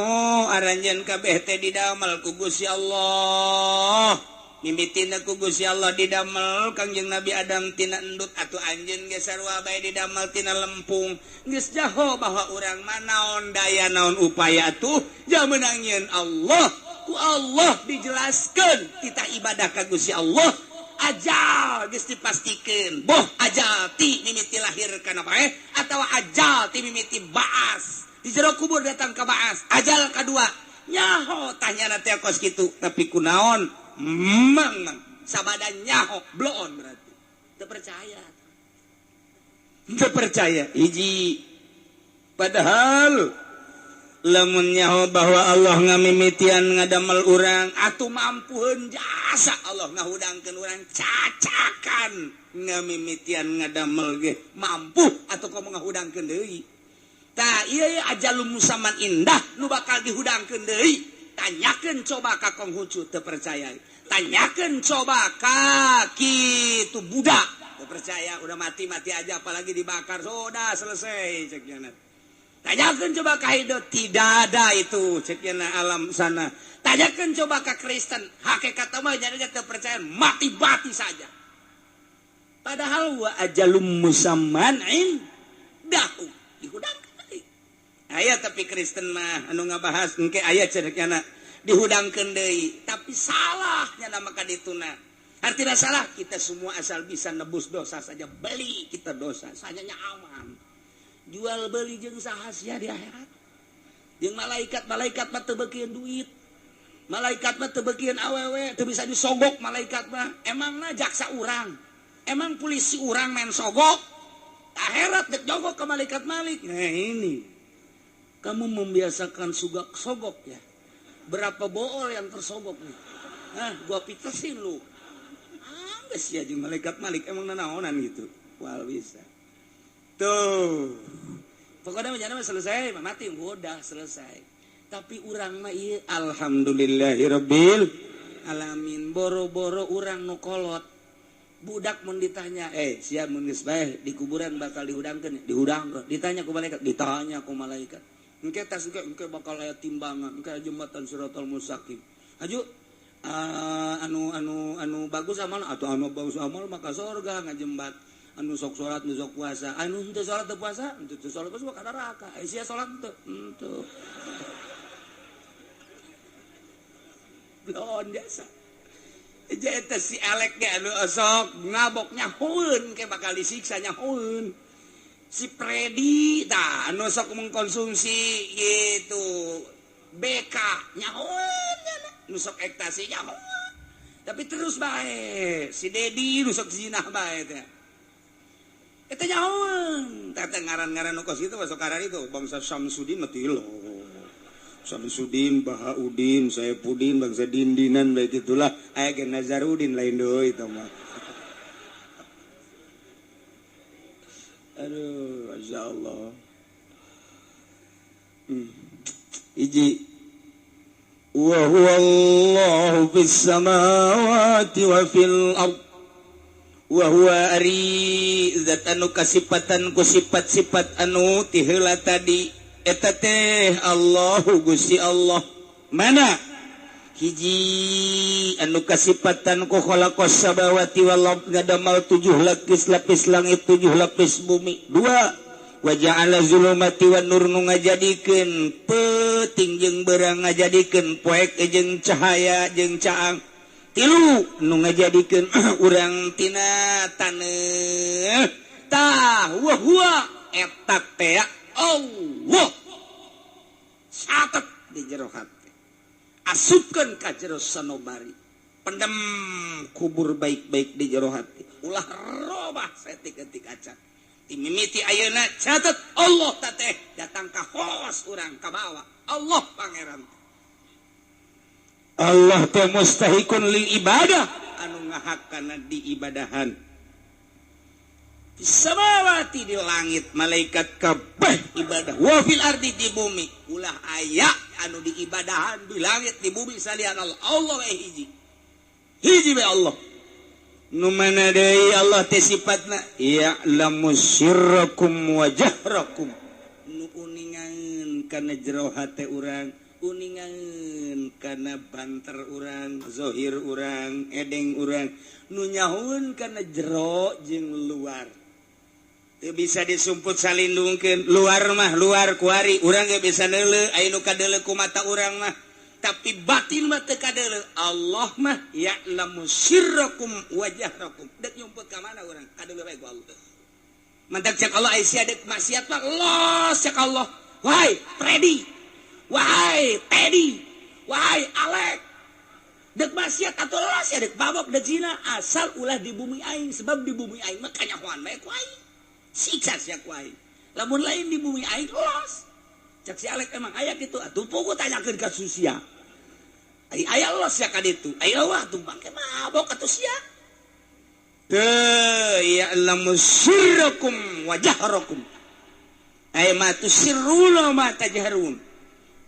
aranjeun kabeh teh didamel ku Gusti Allah mimitina ku Gusti Allah didamel Kangjeng Nabi Adam tina endut atuh anjeun ge sarua bae didamel tina lempung geus jaho bahwa urang mah naon daya naon upaya tuh jamenang nyeun Allah ku Allah dijelaskeun titah ibadah ka Gusti Allah ajal geus dipastikeun boh ajal ti mimiti lahir kana bae atawa ajal ti mimiti baas di jero kubur datang ka baas ajal kadua nyaho tanyana teh kos kitu tapi kunaon mang sabada nyaho bloon berarti teu percaya teu percaya hiji padahal lamun nyaho bahwa Allah ngamimitian ngadamel urang atuh mampuheun jasa Allah ngahudangkeun urang cacakan ngamimitian ngadamel ge mampu atuh komo ngahudangkeun deui tah ieu ajalum musamman indah nu bakal dihudangkeun deui tanyakeun coba ka Konghucu teu percaya tanyakeun coba ka kitu budak teu percaya udah mati-mati aja apalagi dibakar sudah selesai cek nya. Tanyakan coba ka Hindu, tidak ada itu ceknya alam sana. Tanyakan coba ke Kristen, hakikat mah jadi teu percaya mati-mati saja. Padahal wa ajalum musamman indahu dihudangkeun deui. Aya tapi Kristen mah anu ngabahas engke aya cenah dihudangkeun deui, tapi salah nya maka dituna. Artinya salah kita semua asal bisa nebus dosa saja beli kita dosa sanyanya aman. Jual beli jeung saha sia di akhirat. Jeung malaikat-malaikat mah teu beukieun duit. Malaikat mah teu beukieun awewe, teu bisa disogok malaikat mah. Emangna jaksa urang, emang polisi urang main sogok. Akhirat dek jogok ke malaikat malik. Nah ini. Kamu membiasakan sugak sogok ya. Berapa bool yang tersogok nih? Nah, gua pitesin lu. Ah, geus sia jeung malaikat malik emang nanaonan gitu. Wal bisa. Tuh. Pokoknya menjana mah selesai, mati udah selesai. Tapi urang mah ieu alhamdulillahirabbil alamin boro-boro urang nu kolot. Budak mun ditanya, siap mun geus bae di kuburan bakal dihudangkeun, dihudangkeun. Ditanya ku malaikat, ditanya ku malaikat. Engke tas engke bakal aya timbangan, engke jembatan Siratal Mustaqim. Haju anu bagus amal atau anu bagus amal maka surga ngajembat. Anu sok salat nu sok puasa, anu henteu salat teu puasa, henteu salat puasa ka neraka. Sia salat henteu, henteu. Bloon jasa. Eta si Alek ge anu sok ngabok nyahoeun ke bakal disiksa nyahoeun. Si Predi tah anu sok mengkonsumsi gitu BK nyahoeun nu sok ektasi nyahoeun. Tapi terus bae si Dedi nu sok zinah bae teh. Eta nyahoan. Teh ngaran-ngaran nu kos kitu masuk karar itu bangsa Samsudin mah tilo. Samsudin, Bahaudin, Saepudin, bangsa Dindinan bae gitulah. Aya ge Nazarudin lain deui eta mah. Aduh, Masya Allah. Iji wa huwa Allahu fis samawati wa fil ard wa huwa ari zat anu kasipatan ku sifat-sifat anu ti heula tadi eta teh Allahu Gusti Allah. Mana hiji anu kasipatan ku khalaqas samawati wal ard ngadamal 7 lapis langit 7 lapis bumi. Dua wa ja'ala zulumati wan nur nu ngajadikeun peuting jeung beurang ngajadikeun poek jeung cahaya jeung caang. Tilu nu ngajadikeun urang tina taneuh. Tah wa huwa eta teh Allah. Catet di jero hati. Asupkeun ka jero sanobari. Pendem kubur baik-baik di jero hati. Ulah robah setik-etik acan. Mimiti ayeuna catet Allah teh datang ka hoos urang ka bawa Allah pangeran. Allah teh mustahikun lil ibadah anu ngahakana diibadahan. Samawati di langit malaikat kabeh ibadah, wa fil ardi di bumi ulah aya anu diibadahan di langit di bumi salian Allah. Allah we hiji. Hiji we Allah. Nu mana deui Allah teh sifatna ya'lamu sirrakum wa jahrakum. Nu uningan kana jero hate urang, uningan kana banter urang, zahir urang, edeng urang, nu nyahoeun kana jero jeung luar. Teu bisa disumput salindungkeun, luar mah luar kuari urang ge bisa neuleuh, aya nu kadeuleuh ku mata urang mah. Tapi batin mah teu kadeuleuh. Allah mah ya'lamu sirrakum wa jahrakum. Dek nyumput ka mana urang? Kadeuleuh bae ku Allah. Mantak cek Allah ai sia dek maksiat mah los cek Allah. Wahai Freddy, wahai Teddy, wahai Alek. Dek maksiat atuh los ya dek babok dek zina asal ulah di bumi aing, sebab di bumi aing mah kanyahoan bae ku aing. Siksa sia ku aing. Lamun lain di bumi aing los. Cek si Alek emang aya kitu atuh pugu tanyakeun ka susia. Ai aya los ya ka ditu. Ai wah tuh bangke mabok atuh sia. Teu ya'lamu sirrakum wa jahrakum. Ai ma tusirruna ma tajharun.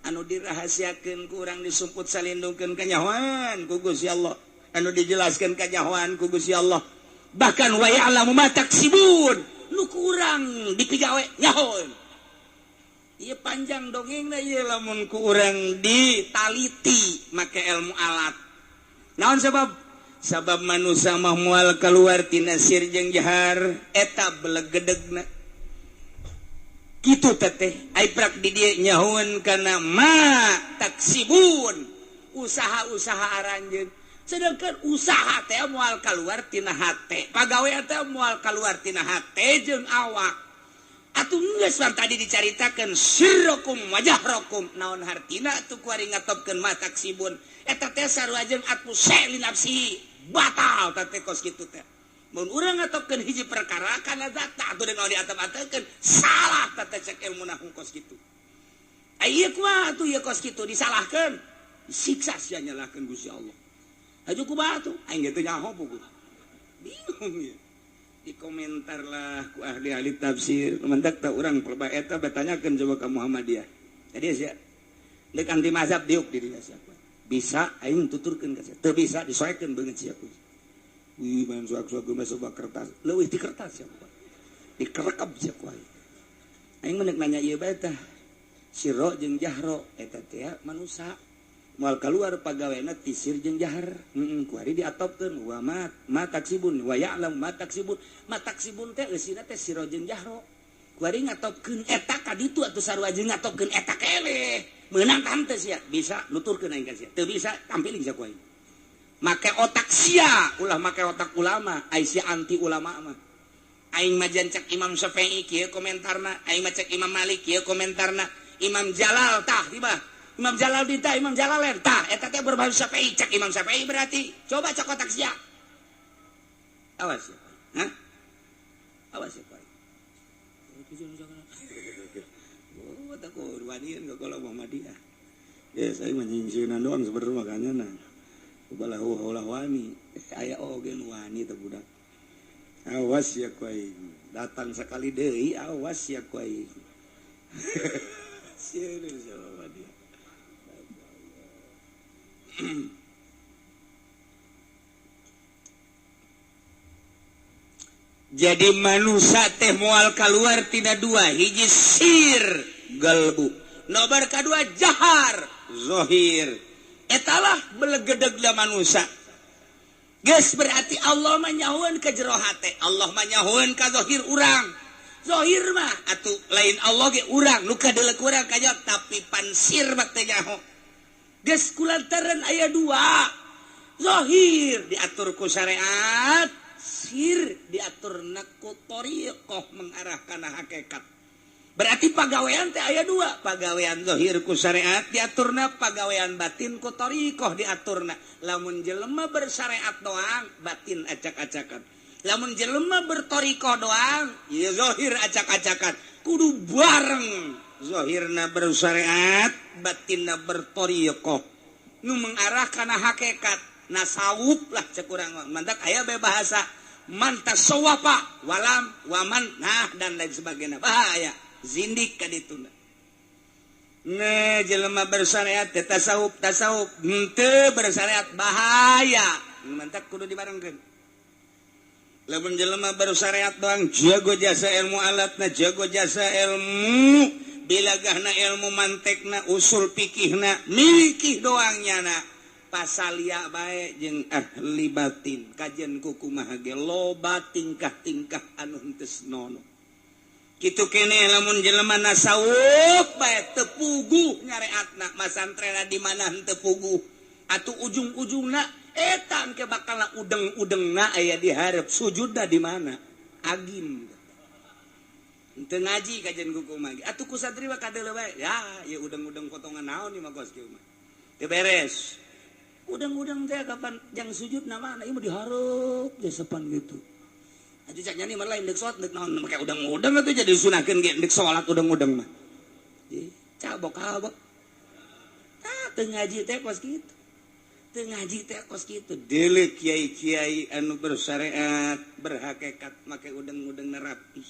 Anu dirahasiakeun ku urang disumput salindungkeun kanyahoan ku Gusti Allah. Anu dijelaskeun kanyahoan ku Gusti Allah. Bahkan wa ya'lamu ma taksibun. Nu kurang dipigawe nyahoeun. Ieu panjang dongengna ieu lamun ku urang ditaliti make ilmu alat. Naon sebab? Sabab manusia mah moal keluar tina sir jeung jahar eta belegedegna. Kitu teteh ai prak di dieu nyahoeun kana ma taksibun, usaha-usaha aranjeun. Sedangkan usaha teh moal keluar tina hate, pagawe teh moal keluar tina hate jeung awak. Atuh geus tadi dicaritakeun sirrakum wa jahrakum naon hartina atuh kuari ngatopkeun ma taksibun eta teh sarua jeung atu li nafsi batal teh kos kitu teh. Mun urang ngatopkeun hiji perkara kana zat atuh deung diatep-atekeun salah teh cek ilmu nahwu kos kitu. Ai ieu kumaha atuh ieu kos kitu disalahkeun siksa sia nyalahkeun Gusti Allah. Haju kumaha atuh aing ge teu nyaho puguh. Bingung ieu. Dikomentar lah ku ahli-ahli tafsir mendak tak urang pelba eta batanyakeun coba ka Muhammadiyah. Jadi sia deuk anti mazhab diuk di dinya sia. Bisa aing tuturkeun ka sia. Teu bisa disoekeun beungeut sia ku. Wih main soak-soak geus coba kertas. Leuwih ti kertas sia ku. Dikerekep sia ku aing. Aing mah nanya ieu bae tah. Sirro jeung jahro eta teh manusa. Moal keluar pagawena ti sir jeung jahar. Ku hari diatopkeun wa ma ma taksibun wa ya'lam ma taksibun. Ma taksibun teh eusina teh siro jeung jahro. Ku hari ngatopkeun eta ka ditu atuh sarua jeung ngatopkeun eta keleh. Meunang tante sia, bisa nuturkeun aing ka sia. Teu bisa tampiling sia ku aing. Make otak sia, ulah make otak ulama, ai sia anti ulama mah. Aing mah cek Imam Syafi'i kieu komentarna, aing mah cek Imam Malik kieu komentarna, Imam Jalal tah tiba. Imam Jalaluddin tah Imam Jalalain tah eta teh bermazhab Syafi'i cek Imam Syafi'i berarti coba cek otak sia. Awas ya. Hah? Awas ya. Oh, tak wanian ke kalau Muhammadiyah. Ya saya menyingsieunan doang sebenarnya makanya nah. Ubalah ulah wani. Aya oge nu wani teh budak. Awas ya ku aing. Datang sekali deui awas ya ku aing. Sieun sama Muhammadiyah. Jadi manusia teh moal keluar tidak dua hiji sir galbu nobar kadua jahar zohir etalah belegedegna manusia geus berarti Allah mah nyahoeun ka jero hate Allah mah nyahoeun ka zohir urang zohir mah atuh lain Allah ge urang nu kadeuleu urang kajak tapi pansir mah teh nyaho geus kulantaran aya dua zohir diatur ku syariat sir diatur ku thariqah mengarah kana hakikat. Berarti pagawean teh aya dua, pagawean zahir ku syariat diaturna, pagawean batin ku thariqah diaturna. Lamun jelema bersyariat doang batin acak-acakan. Lamun jelema berthariqah doang ieu zahir acak-acakan. Kudu bareng zahirna bersyariat, batinna berthariqah. Nu mengarah kana hakikat. Nasawuf lah cek urang mantak aya be bahasa man tasawwafa walam waman nah dan lain sebagainya bahaya zindik ka dituna ne jelema bersyariat teh tasawuf tasawuf henteu bersyariat bahaya mantak kudu dibarengkeun lamun jelema bersyariat doang jago jasa ilmu alatna jago jasa ilmu bilagahna ilmu mantekna usul fikihna mikih doang nyana pasalia bae jeung ahli batin kajian kumaha ge loba tingkah-tingkah anu henteu senono kitu keneh lamun jelema nasawuf bae teu puguh nyareatna masantrena di mana henteu puguh atuh ujung-ujungna eta engke bakal udeng-udengna aya di hareup sujudna di mana agim henteu ngaji kajian kumaha ge atuh ku santri mah kadeuleu bae ya ieu udeng-udeng potongan naon ieu mah kos kieu mah teu beres udang-udang teh kapan jang sujud na mana ieu mah dihareup jasepan gitu. Atuh cak nyani mah lain deuk salat deuk naon make udang-udang atuh jadi disunahkeun ge deuk salat udang-udang mah. Cabok-cabok. Tah teu ngaji teh kos kitu. Teu ngaji teh kos kitu. Deuleu kiai-kiai anu bersyariat, berhakikat make udang-udang rapi.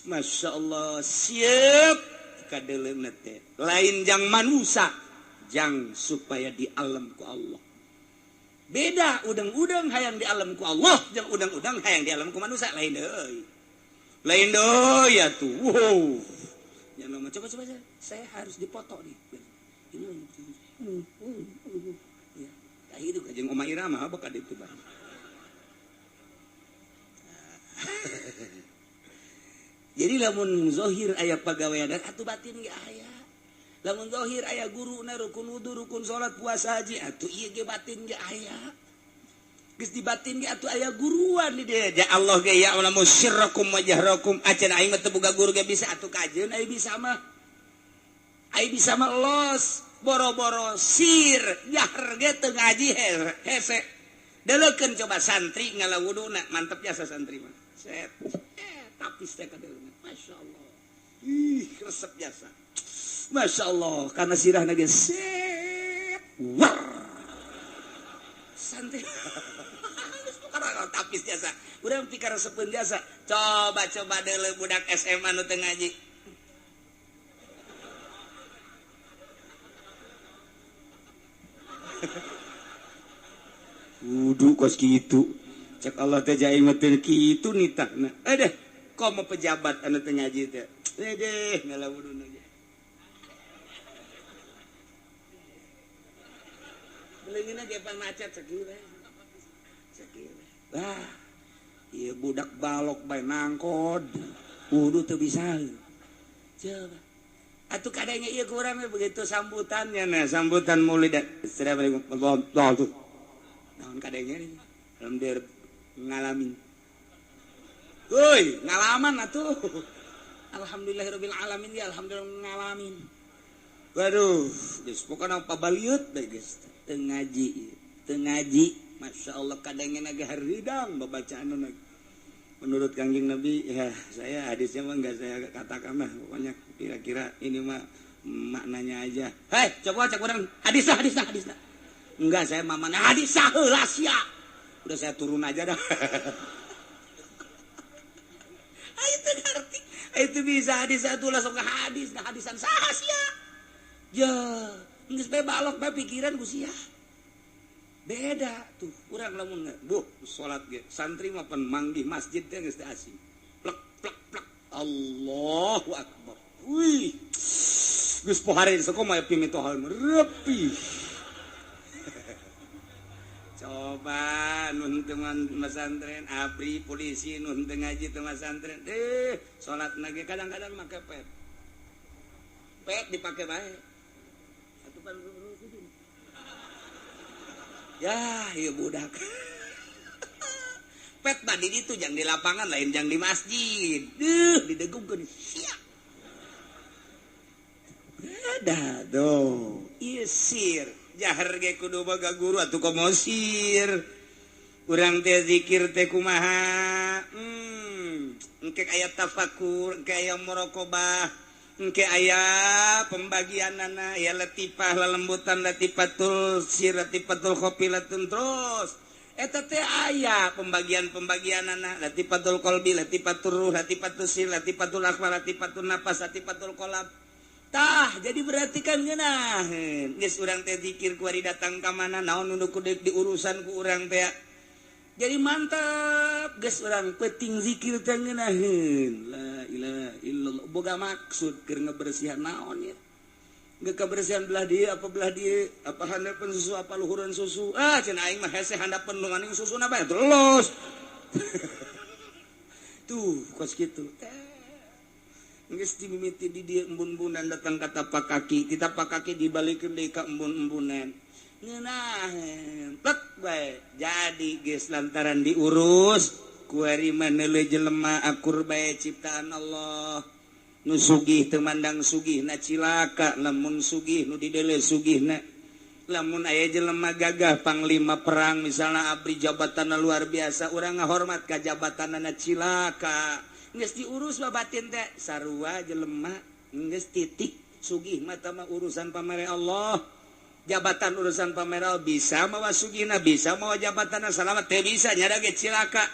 Masya Allah, siap kadeuleuna teh. Lain jang manusia jang supaya di alam ku Allah. Beda udang-udang hayang di alam ku Allah jeung udang-udang hayang di alam ku manusia lain deui. Lain deui atuh. Wow. Jangan lama coba saya harus dipoto nih. Ini ya. Tah itu jeung Oma Irama apa ka ditu bang. Jadi lamun zahir aya pagawean atuh batin ge aya. Lamun zahir aya guruna rukun wudu rukun salat puasa haji atuh ieu ge batin ge aya. Geus di batin ge atuh aya guruan di dieu. Ya Allah ge ya alamu sirrakum wa jahrakum acan aing mah teu boga guru ge bisa atuh kajeun aing bisa mah. Aing bisa mah los boro-boro sir jahar ge teu ngaji hese. Deleukeun coba santri ngalawuduna mantep jasa santri mah. Set. Tapis teh kadeuleuna. Masyaallah. Ih resep jasa. Masya Allah, karena sirah nage set, war, santai, karena tapis jasa, udah pikir resepeun jasa, coba-coba deuleu budak SMA nu teu ngaji, wudu kos kitu, cek Allah teh jai mah teu kitu nitahna, deh, komo pejabat anu teu ngaji teh, deh ngala wuduna ge. Leungeunna ge pan macet sakieu we. Sakieu we. Wah, ieu budak balok bae nangkod. Wudu teu bisa. Coba. Atuh kadangnya ieu ku urang begitu sambutannya nah, sambutan maulid. Assalamualaikum warahmatullahi wabarakatuh. Naon kadangnya ini? Alhamdulillah ngalamin. Woi, ngalaman atuh. Alhamdulillahirabbil alamin ya alhamdulillah ngalamin. Waduh, geus pokona pabaliut bae geus teu ngaji. Masya Allah kadangena ge haridang babacaanna. Menurut Kangjeng Nabi ya, saya hadisnya mah enggak saya katakan lah, pokoknya kira-kira ini mah maknanya aja. Hei, coba cek urang hadis hadis hadis. Enggak, saya mah mana hadis heula sia. Udah saya turun aja dah. Itu ngerti. Itu bisa hadis satu langsung ke hadis, nah hadisan saha sia. Ya, geus bae balok bae pikiran ku sia. Beda tuh, urang lamun buh salat ge, santri mah pan manggih masjid teh geus teu asing. Plek plek plek. Allahu akbar. Wih. Geus pohare sakomaha pimitohal repi. Coba nun teman pesantren, abri polisi nun teu ngaji teu pesantren. Salat na ge kadang-kadang make pet. Pet dipake bae. Ya, ieu budak. Pet mah di ditu jang di lapangan lain jang di masjid. Duh, didegungkeun sia. Beda tuh. Ieu sir, jahar ge kudu boga guru atuh komo sir. Urang teh zikir teh kumaha? Engke aya tafakur, engke aya muraqabah. Engke aya pembagianana ya latifah lelembutan latifatul sir latifatul khofilatun terus eta teh aya pembagian-pembagianana latifatul qalbi latifatul ruh latifatul sir latifatul akhbar latifatul nafas latifatul qalb tah jadi berarti kan ngeunaheun geus urang teh zikir ku ari datang ka mana naon nu kudu diurusan ku urang teh jadi mantap geus urang penting zikir teh ngeunaheun la ilaha illallah boga maksud keur ngebersihan naon ya geus kabersihan belah dieu apa belah dieu apa handapeun susu apa luhureun susu ah cenah aing mah hese handapeun nu maning susuna bae terus tuh kos kitu geus dimimiti di dieu embun-embunan datang ka tapak kaki ti tapak kaki dibalikeun deui ka embun-embunan ngeunaheun plek bae jadi geus lantaran diurus kuari mah jelema akur bae ciptaan Allah nu sugih teu mandang sugihna cilaka lamun sugih nu didele sugihna lamun aya jelema gagah panglima perang misalna abri jabatanna luar biasa urang ngahormat ka jabatanna cilaka geus diurus babatin teh sarua jelema geus titik sugih mah tah urusan pamere Allah jabatan urusan pameral bisa mawa sugihna bisa mawa jabatanna salamat teh bisa nyada ge cilaka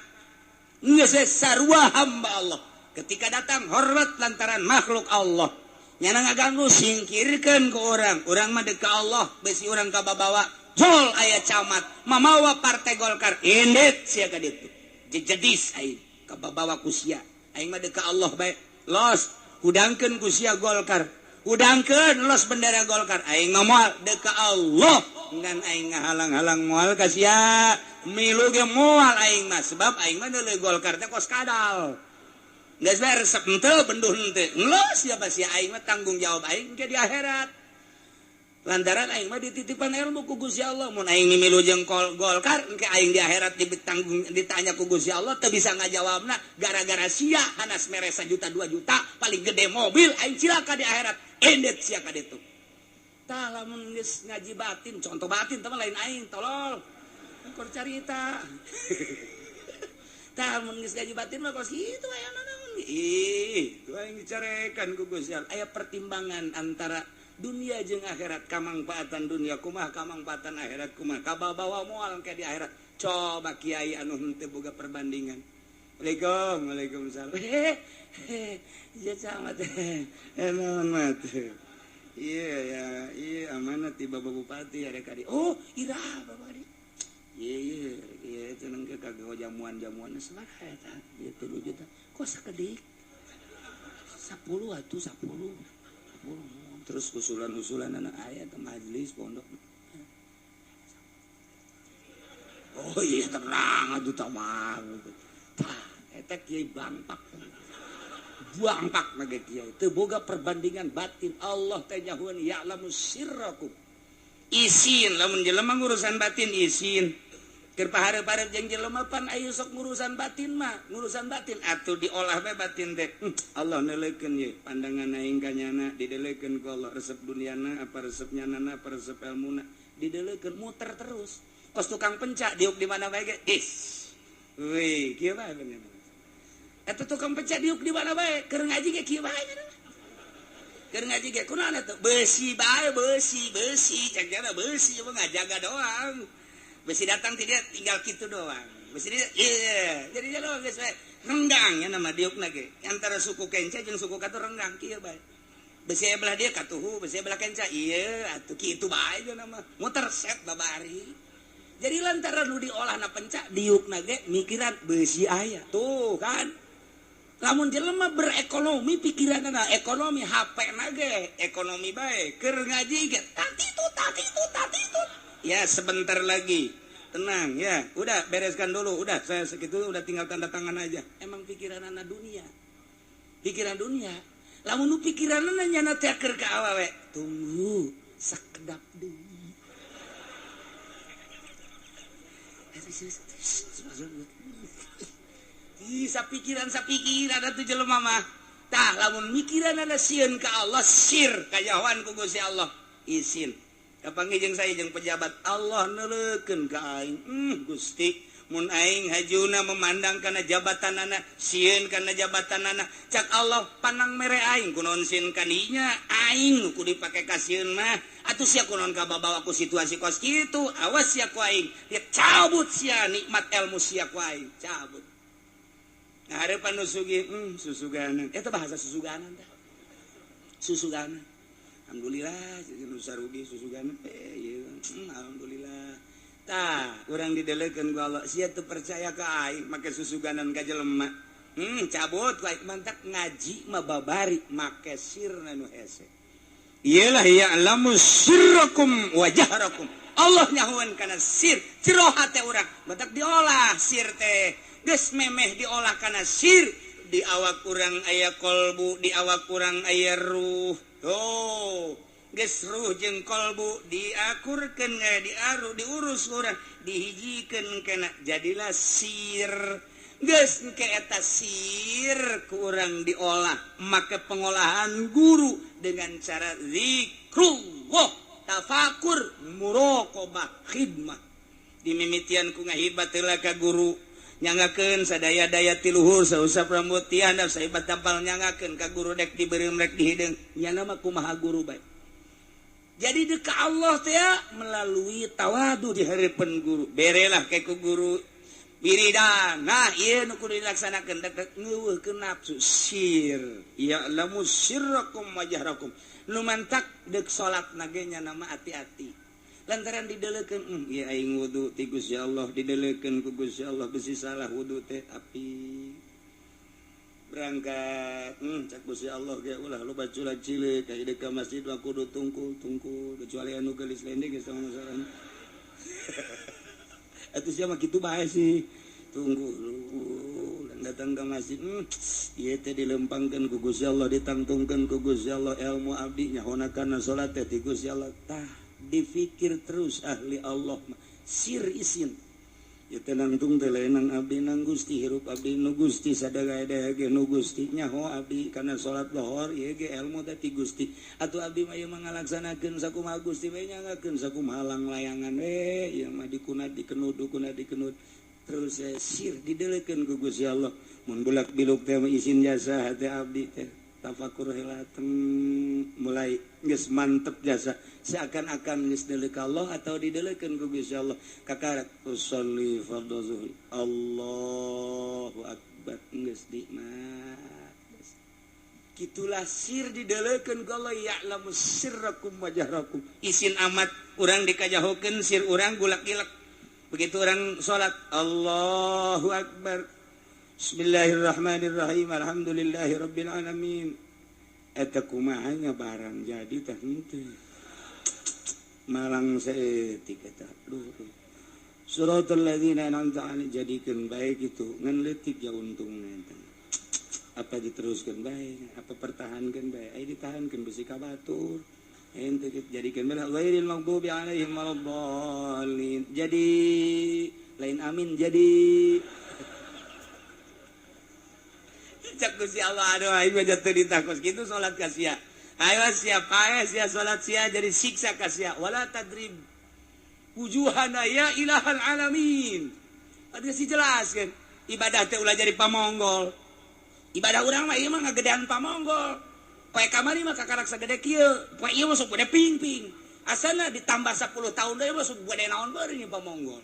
geus sarua hamba Allah ketika datang hormat lantaran makhluk Allah nyana ngaganggu singkirkeun ku urang urang mah deuk ka Allah besi urang ka babawa jol aya camat mamawa partai Golkar indit sia ka ditu jejedis aing ka babawa ku sia aing mah deuk ka Allah bae los hudangkeun ku sia Golkar udangkeun los bendera Golkar aing mah moal deuk ka Allah ngan aing ngahalang-halang moal ka sia milu ge moal aing mah sebab aing mah deuleu Golkar teh kos kadal geus bae resep henteu benduh henteu los siapa sia aing mah tanggung jawab aing ke di akhirat lantaran aing mah dititipan ilmu ku Gusti Allah mun aing milu jeung Golkar engke aing di akhirat ditanggung ditanya ku Gusti Allah teu bisa ngajawabna gara-gara sia hanas mere 1 juta 2 juta paling gede mobil aing cilaka di akhirat endet sia ka ditu tah lamun geus ngaji batin contoh batin teh lain aing tolol keur carita tah mun geus ngaji batin mah kos kitu aya naon ih tu aing dicarekan ku Gusti Allah aya pertimbangan antara dunia jeung akhirat kamangfaatan dunia kumaha kamangfaatan akhirat kumaha kababawa moal ke di akhirat coba kiai anu henteu boga perbandingan. Waalaikumsalam waalaikumsalam ya camat naon mat iya ya iya amanat ti Bapak Bupati ada kadi oh ira Bapak di iya iya iya cenah ke kagawa jamuan-jamuan sabaraha eta ieu 3 juta kok sakedik 10 atuh 10 10 terus usulan-usulan anak aya teh majelis pondok oh iya tenang atuh tamah tah eta kiai bangpak bangpak mah kiai teu boga perbandingan batin Allah teh nyahueun ya'lamu sirrakum isin lamun jelema ngurusan batin isin Keur pahareup-hareup jeung jelema pan ayo sok ngurusan batin mah, ngurusan batin atuh diolah bae batin teh. Allah neuleukeun ye pandangan aing ka nyana dideulekeun ku Allah resep duniana apa resep nyanana apa resep elmuna dideulekeun muter terus. Kos tukang pencak diuk di mana bae ge is. Wih, kieu bae bener. Eta tukang pencak diuk di mana bae keur ngaji ge kieu bae. Keur ngaji ge kunaon eta? Beusi bae, beusi, beusi, cek jana beusi mah ngajaga doang. Besi datang tidak tinggal gitu doang. Besi dia iya, jadi dia doang geus renggang ya nama diukna ge. Antara suku kenca jeung suku katu renggang kieu bae. Besi belah dia katuhu, besi belah kenca iya atuh kitu bae dia nama. Muter set babari. Jadi lantaran nu diolahna pencak diukna ge mikiran besi aya. Tuh kan. Lamun jelema berekonomi pikiranna ekonomi HP na ge ekonomi bae keur ngaji ge tatitut tatitut tatitut. Ya sebentar lagi, tenang ya, udah bereskan dulu, udah saya segitu, udah tinggal tanda tangan aja. Emang pikiran anak dunia, pikiran dunia. Lamun nu pikiran nyana teh keur ka awewe, tunggu sakedap deui. Ih, sapikiran atuh jelema mah. Tah lamun mikiranana sieun ka Allah, sir kajahoan ku Gusti Allah, isin. Kapanggih jeung saya jeung pejabat Allah neuleukeun ka aing. Gusti, mun aing hajuna memandang kana jabatanana, sieun kana jabatanana, cak Allah panang mere aing kunaon sieun ka dinya, aing nu kudu dipake ka sieun mah. Atuh sia kunaon kababawa ku situasi kos kitu, awas sia ku aing. Ya cabut sia nikmat ilmu sia ku aing, cabut. Nah, harapan nu sugih, susuganan. Eta bahasa susuganan tah. Susuganan. Alhamdulillah nu sarugi susuganan ieu alhamdulillah. Tah, urang didelekeun ku Allah, sia teu percaya ka aing make susuganan ka jelema. Cabut ku aing mantak ngaji mah babari make sirna nu hese. Iyalah ya'lamu sirrakum wa jahrakum. Allah nyahoan kana sir, jero hate urang. Mantak diolah sir teh. Geus memeh diolah kana sir, di awak urang aya kolbu, di awak urang aya ruh. Oh, geus ruh jeung kolbu diakurkeun diaru diurus urang dihijikeun kana jadilah sir. Geus engke eta sir ku urang diolah make pengolahan guru dengan cara zikrullah, tafakur, muraqabah, khidmah. Dimimitian ku ngahibat heula ka guru, nyangakeun sadaya-daya ti luhur sausap rambut ti handap sahibat tampal nyangakeun ka guru dek dibeureum rek dihideung nyana mah kumaha guru bae. Jadi deuk ka Allah teh melalui tawadu di hareupeun guru, berelah ke ku guru wiridan. Nah ieu nu kudu dilaksanakeun dek ngeuweuhkeun nafsu sir, ya'lamu sirrakum wa jahrakum. Nu mantak deuk salat na ge nyana mah ati-ati. Lantaran didelekeun ieu aing wudu ti Gusti Allah didelekeun ku Gusti Allah besi salah wudu teh api berangkat cak Gusti Allah ge ulah loba culak cileuk ka ieu ka masjid mah kudu tungkul-tungkul kecuali anu geulis lendek geus sama masalah. Atuh sia mah kitu bae sih tunggu datang ke masjid ieu teh dilempangkeun ku Gusti Allah ditangtungkeun ku Gusti Allah ilmu abdi nyahona kana salat teh ti Gusti Allah. Tah difikir terus ahli Allah sir isin ya tenangtung teh lain abdi nang Gusti hirup abdi nu Gusti sadaya ge nu Gusti nyaho abdi kana salat lohor ieu ge ilmu teh ti Gusti atuh abdi mah ieu mah ngalaksanakeun sakumaha Gusti we nyangakeun sakumaha langlayangan we ieu mah dikunat dikenud dikunat dikenud terus sir didelekeun ku Gusti Allah mun bulak biluk teh isin jasa hate abdi teh tafakur heula mulai geus mantep jasa seakan-akan geus deuleuh ka Allah atau didelekeun ku Gusti Allah kakarak usolli fardhu zuhri Allahu akbar geus nikmat. Kitulah sir didelekeun ku Allah ya'lamu sirrakum wa jahrakum. Isin amat urang dikajahokeun sir urang gulak-gilek begitu urang salat Allahu akbar Bismillahirrahmanirrahim alhamdulillahirabbil alamin. Eta kumaha nya barang jadi teh henteu malang saeutik eta duh. Suratul ladzina an'amta alaihim jadikeun bae kitu ngan leutik ya untungna eta. Apa diteruskeun bae, apa pertahankeun bae, ai ditahankeun besi ka batur. Ente jadikeun bae ghairil maghdubi alaihim waladdallin. Jadi Lain amin jadi cek Gusti Allah aduh aing mah jatuh ditakos kitu salat ka sia. Ayo sia paeh sia salat sia jadi siksa ka sia. Wala tadrib wujuhana ya ilahal alamin. Ada sih jelas kan ibadah teh ulah jadi pamonggol. Ibadah urang mah ieu mah ngagedean pamonggol. Poe kamari mah kakarak sagede kieu, poe ieu mah sok gede ping-ping. Asana ditambah 10 tahun deui mah sok gede naon beureun pamonggol.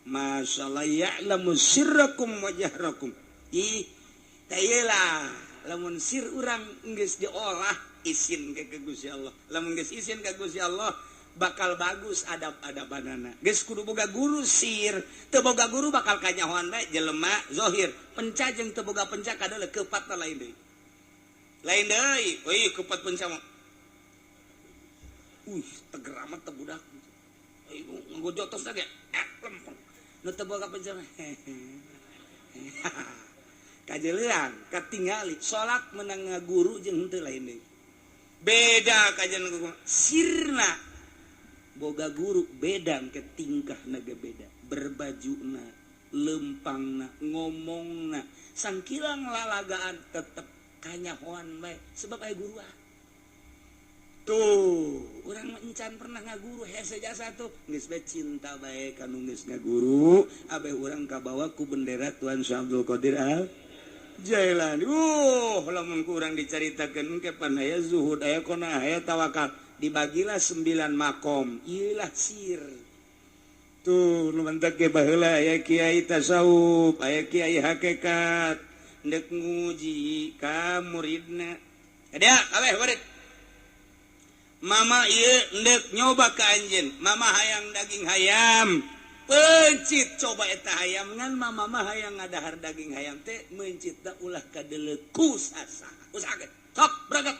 Masyaallah ya'lamu sirrakum wa jahrakum. Ih, teh ieu lah lamun sir urang geus diolah isin ke Gusti Allah. Lamun geus isin ka Gusti Allah bakal bagus adab-adabanana. Geus kudu boga guru sir, teu boga guru bakal kanyahoan bae jelema zahir. Penca jeung teu boga penca kadeuleu keupatna lain deui. Lain deui, euy keupat penca mah. Teger amat teh budak. Euy nggojotos ge lempeng. Nu teu boga penca mah. Kajelean, katingali salat menang ngaguru jeung henteu lain deui. Beda kajian sirna boga guru beda ke tingkahna ge beda, berbajuna, lempangna, ngomongna, sangkilang lalagaan tetep kanyahoan bae sebab aya guruan. Tuh, urang mah encan pernah ngaguru hese jasa tuh, geus bae cinta bae ka nu geus ngaguru, abeh urang kabawa ku bendera Tuan Syekh Abdul Qadir Al Jailani. Lamun ku urang dicaritakeun engke pan aya zuhud, aya qanaah, aya tawakal. Dibagilah 9 makom, ieulah sir. Tuh nu mentek ge baheula aya kiai tasawuf, aya kiai hakikat, ndek nguji ka muridna. Ada kabeh murid. Mama ieu ndek nyoba ka anjeun, mama hayang daging hayam. Pencit coba eta hayam ngan mama mah hayang ngadahar daging hayam teh mencitna ulah kadeuleu ku sasa. Usahakeun. Sok berangkat.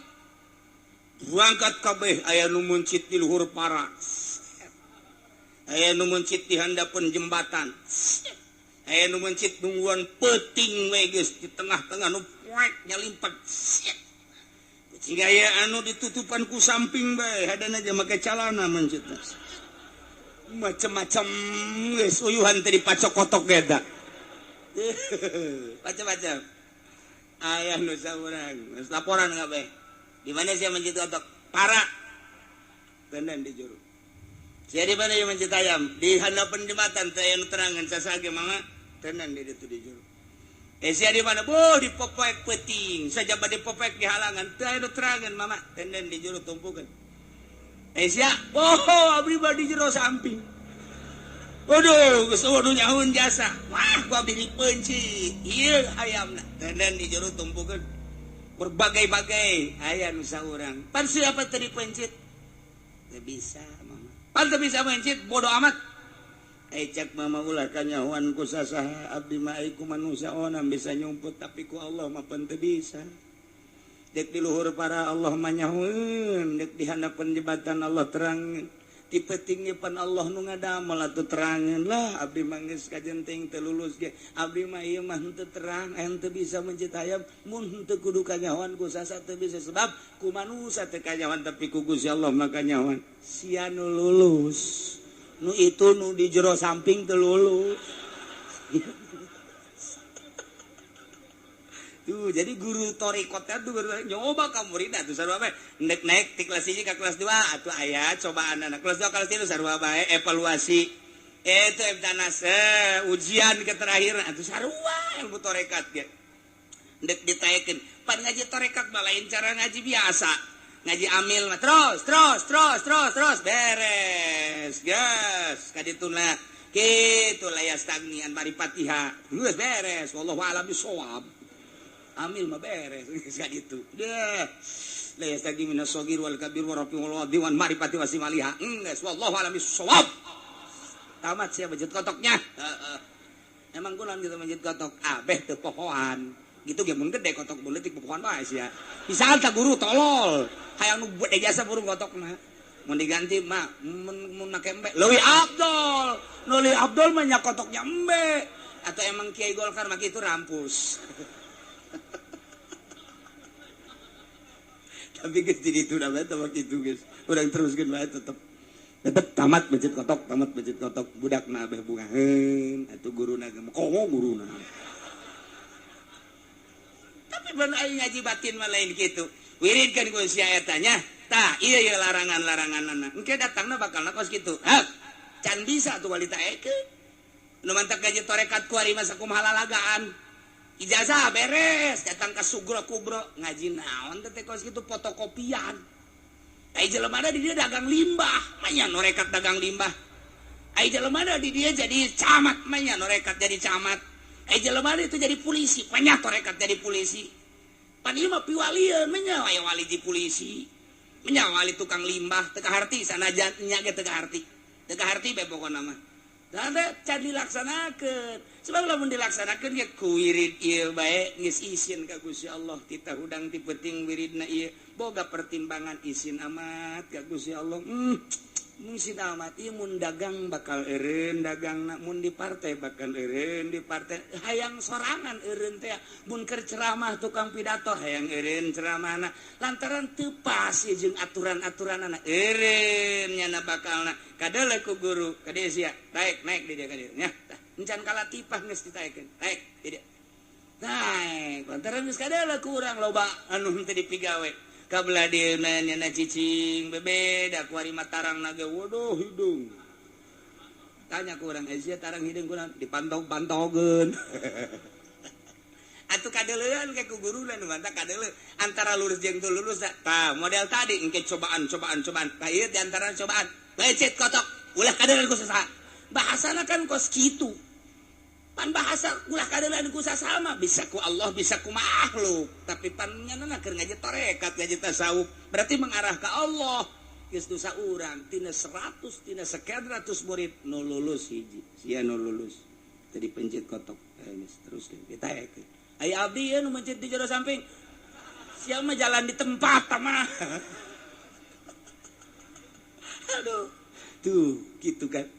Berangkat kabeh aya nu mencit di luhur para. Aya nu mencit di handapeun jembatan. Aya nu mencit nungguan peuting we geus di tengah-tengah nu poek nyalimpat. Sehingga aya anu ditutupan ku samping bae hadana aja make calana mencit. Macam-macam geus uyuhan teh dipacok kotok ge eta. Macam-macam. Aya nu saurang geus laporan kabeh. Di mana sih mencit kotok? Para. Tenan di juru. Sia di mana yang mencit ayam? Di handapeun jembatan teh aya nu terangan sasage mama tenan di ditu di juru. Sia di mana? Boh di popoek peuting, sajaba di popoek di halangan teh aya nu terangan mama tenan di juru tumpukeun. Sia, boh abdi mah di jero samping. Waduh, geus eueuh nyahueun jasa. Wah, ku abdi dipeuncit. Ieu hayamna tenan di jero tumpukeun. Berbagai-bagai aya nu saurang. Pan siapa teu dipencit? Teu bisa mama. Pan teu bisa mencit bodoh amat. Cek mama ulah kanyahoan ku sasaha abdi mah ai ku manusia onam bisa nyumput tapi ku Allah mah pan teu bisa. Dek di luhur para Allah mah nyahoeun, dek di handapeun jembatan Allah terang. Ti peuting pan Allah nu ngadamel atuh terangeun lah abdi mah geus kajenting teu lulus ge. Abdi mah ieu mah henteu terang, henteu bisa mencit hayam mun henteu kudu kanyahoan ku sasa teu bisa sebab ku manusia teu kanyahoan tapi ku Gusti Allah mah kanyahoan. Sia nu lulus, nu itu nu di jero samping teu lulus. Tuh, jadi guru torikotnya tuh guru nyoba ka murid atuh sarua bae. Ndek naik ti kelas 1 ka kelas 2 atuh aya cobaan anak kelas 2 kelas 3 sarua bae evaluasi. Itu ebdanas ujian ke terakhir atuh sarua ilmu torekat ge. Ndek ditaekeun. Pan ngaji torekat mah lain cara ngaji biasa. Ngaji amil mah terus terus terus terus terus beres. Gas kadituna kitu la yastagni an marifatiha. Geus beres wallahu a'lam bissawab. Amil mah beres geus kitu. Deh. La yastagi minas sagir wal kabir wa rafi wal wadi wan marifati wasimaliha. Geus wallahu a'lam bissawab. Tamat sia mencit kotoknya. Heeh. Emang kunaon kitu mencit kotok? Abeh teu pohoan. Gitu ge mun gede kotok leutik pohoan bae sia. Bisa tah guru tolol. Hayang nu gede jasa burung kotokna. Mun diganti mah mun make embe leuwih abdol. Nu leuwih abdol mah nya kotoknya embe. Atau emang Kiai Golkar mah kitu rampus. Tapi geus jadi itu bae teh kitu geus. Urang teruskeun bae tetep. Tetep tamat mencit kotok, tamat mencit kotok, budak na abeh bungaheun atuh guruna ge komo guruna. Tapi ban aing ngaji batin mah lain kitu. Wiridkeun ku sia eta nya. Tah, ieu ieu larangan-laranganna. Engke datangna bakalna kos kitu. Hah, can bisa tuh walita ekeun. Nu mantak gaji torekat kuari mah sakumaha lalagaan. Ijazah beres, datang ka sugro kubro ngaji naon teh kos kitu fotokopian. Ai jelema di dia dagang limbah, manya norekat dagang limbah. Ai jelema di dia jadi camat, manya norekat jadi camat. Ai jelema itu jadi polisi, manya torekat jadi polisi. Pan ieu mah piwalieun, manya aya wali di polisi. Manya wali tukang limbah, teu kaharti sanajan nya ge teu kaharti. Teu kaharti bae pokona mah. Da can dilaksanakeun. Sebab lamun dilaksanakeun ge ku wirid ieu bae geus isin ka Gusti Allah, titah hudang ti peuting wiridna ieu. Boga pertimbangan isin amat ka Gusti Allah. Isin amat ieu mun dagang bakal eureun dagangna, mun di partai bakal eureun di partai, hayang sorangan eureun teh, mun keur ceramah tukang pidato hayang eureun ceramahna, lantaran teu pas jeung aturan-aturanana eureun nyana bakalna. Kadeuleu ku guru, ka dieu sia, naik naik di dieu ka dieu nya. Tah, encan kalatipah geus ditaekeun, naik di dieu. Naik, lantaran geus kadeuleu ku urang loba anu henteu dipigawe. Kabelah dia nanya cicing bebeda kuari matarang naga waduh hidung tanya ku urang Asia tarang hidung kurang dipantog-pantogeun atuh kadeleuan ke ku guru nu mantap kadeuleu antara lurus jeung teu lurus tah model tadi engke cobaan cobaan cobaan tah ieu di antara cobaan lecet kotok ulah kadeleuan ku saha bahasana kan kos kitu pan bahasa ulah kadeuleuan ku sasama bisa ku Allah bisa ku makhluk tapi pan nyana keur ngaji tarekat ngaji tasawuf berarti mengarah ke Allah geus dosa urang tina 100 tina sekian ratus murid nu lulus hiji sia nu lulus tadi pencit kotok geus terus ditaekeun ai abdi ieu nu mencit di jero samping sia mah jalan di tempat mah aduh tuh gitu kan.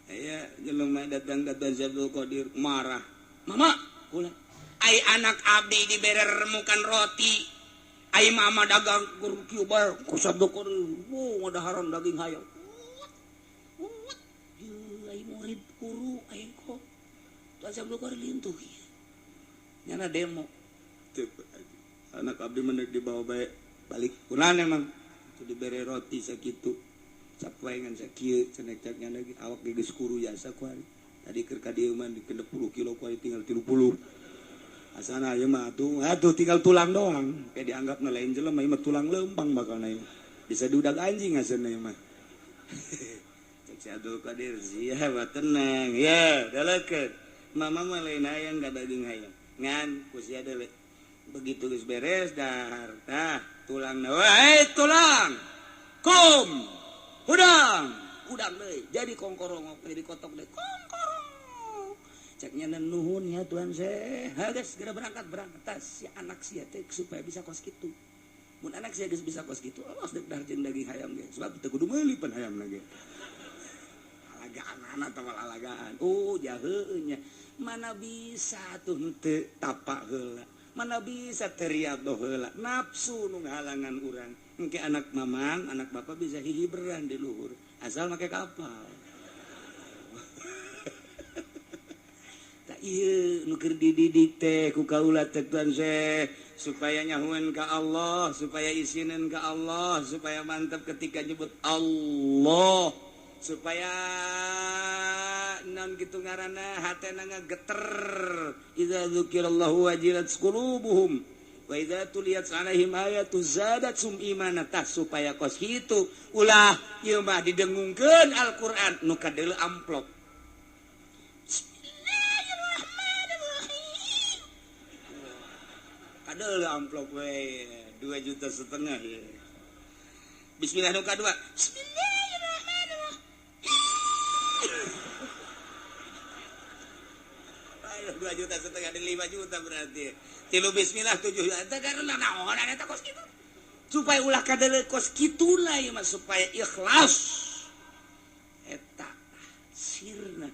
Ya jelema datang ka Tuan Abdul Qadir marah. Mama, kula. Ai anak abdi dibere remukan roti. Ai mama dagang kur kieu bae ku Abdul Qadir. Oh, ngadaharan daging hayam. Wut. Ai murid guru ai kok. Tuan Abdul Qadir lintuh ieu. Nyana demo. Anak abdi mendek dibawa bae balik. Kunaon emang? Itu dibere roti sakitu. Capoengan sakieu cenah caknya lagi awak geus kuru jasa ku ari. Tadi keur ka dieu mah di 60 kilo ku ari tinggal 30. Asana ieu mah atuh tinggal tulang doang. Kayak dianggapna lain jelema ieu mah tulang lempang bakalna ieu. Bisa diudag anjing asana ieu mah. Cek si Abdul Qadir sia mah tenang ya dalekeun. Mama mah lain hayang ka daging hayam. Ngan ku sia deuleu. Begitu geus beres dahar tah tulangna wae tulang. Kum udang, udang deui. Jadi kongkorongok, jadi kotok deui. Kongkorong. Ceknya nuhun ya Tuhan saya. Ha geus segera berangkat berangkat tas si anak sia teh supaya bisa kos kitu. Mun anak sia geus bisa kos kitu, awas deuk dahar jeung daging hayam ge. Sebab teu kudu meuli pan hayam lagi. Alagaan anak teh alagaan. Oh, jaheueun nya. Mana bisa tuh henteu tapak heula. Mana bisa teriak heula. Nafsu nu ngahalangan urang. Engke anak mamang, anak bapak bisa hihiberan di luhur asal make kapal. Tak ieu nu keur dididik teh ku kaula teh Tuan Syekh supaya nyahueun ka Allah, supaya isineun ka Allah, supaya mantap ketika nyebut Allah, supaya naon kitu ngaranna hatena ngageter. Idza dzukirallahu wajilat qulubuhum wa idza tuliyat alaihim ayatu zadatsum imana. Tah supaya kos kitu ulah ieu mah didengungkeun Al-Qur'an nu kadeuleu amplop. Bismillahirrahmanirrahim. Kadeuleu amplop we 2,5 juta ye. Bismillah nu kadua. Bismillahirrahmanirrahim. 2,5 juta dari 5 juta berarti. Tilu bismillah 7 juta karena naon eta kos kitu. Supaya ulah kadeuleu kos kitu lah ieu mah supaya ikhlas. Eta sirna.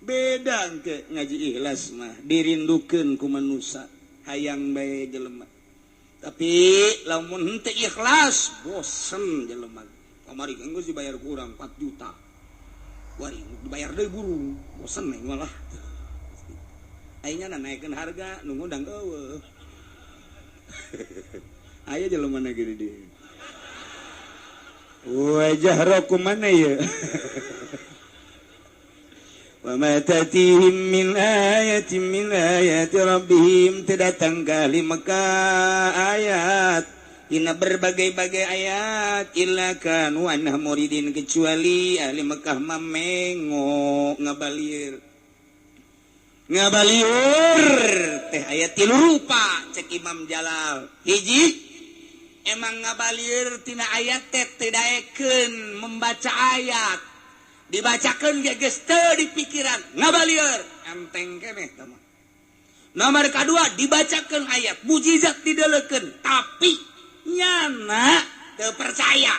Beda engke ngaji ikhlas mah dirindukeun ku manusa hayang bae jelema. Tapi lamun henteu ikhlas bosen jelema. Kamari geus dibayar ku urang 4 juta. Wah, dibayar deui burung. Bosen aing malah. Aingna naikeun harga nu ngundang eueuh. Aya jelema na gini di. Wajah roku mana ya? Wa ma tatihim min ayatin min ayati rabbihim, datang kali maka ayat tina berbagai-bagai ayat illa kanu anha muridin, kecuali ahli Mekah mamengo ngabalir. Ngabaliur teh ayat tilu rupa cek Imam Jalal. Hiji emang ngabalir tina ayat teh teu daekeun membaca ayat. Dibacakeun ge geus teu di pikiran, ngabalieur enteng keneh tah mah. Nomor kadua dibacakeun ayat mujizat didelekeun tapi nyana teu percaya.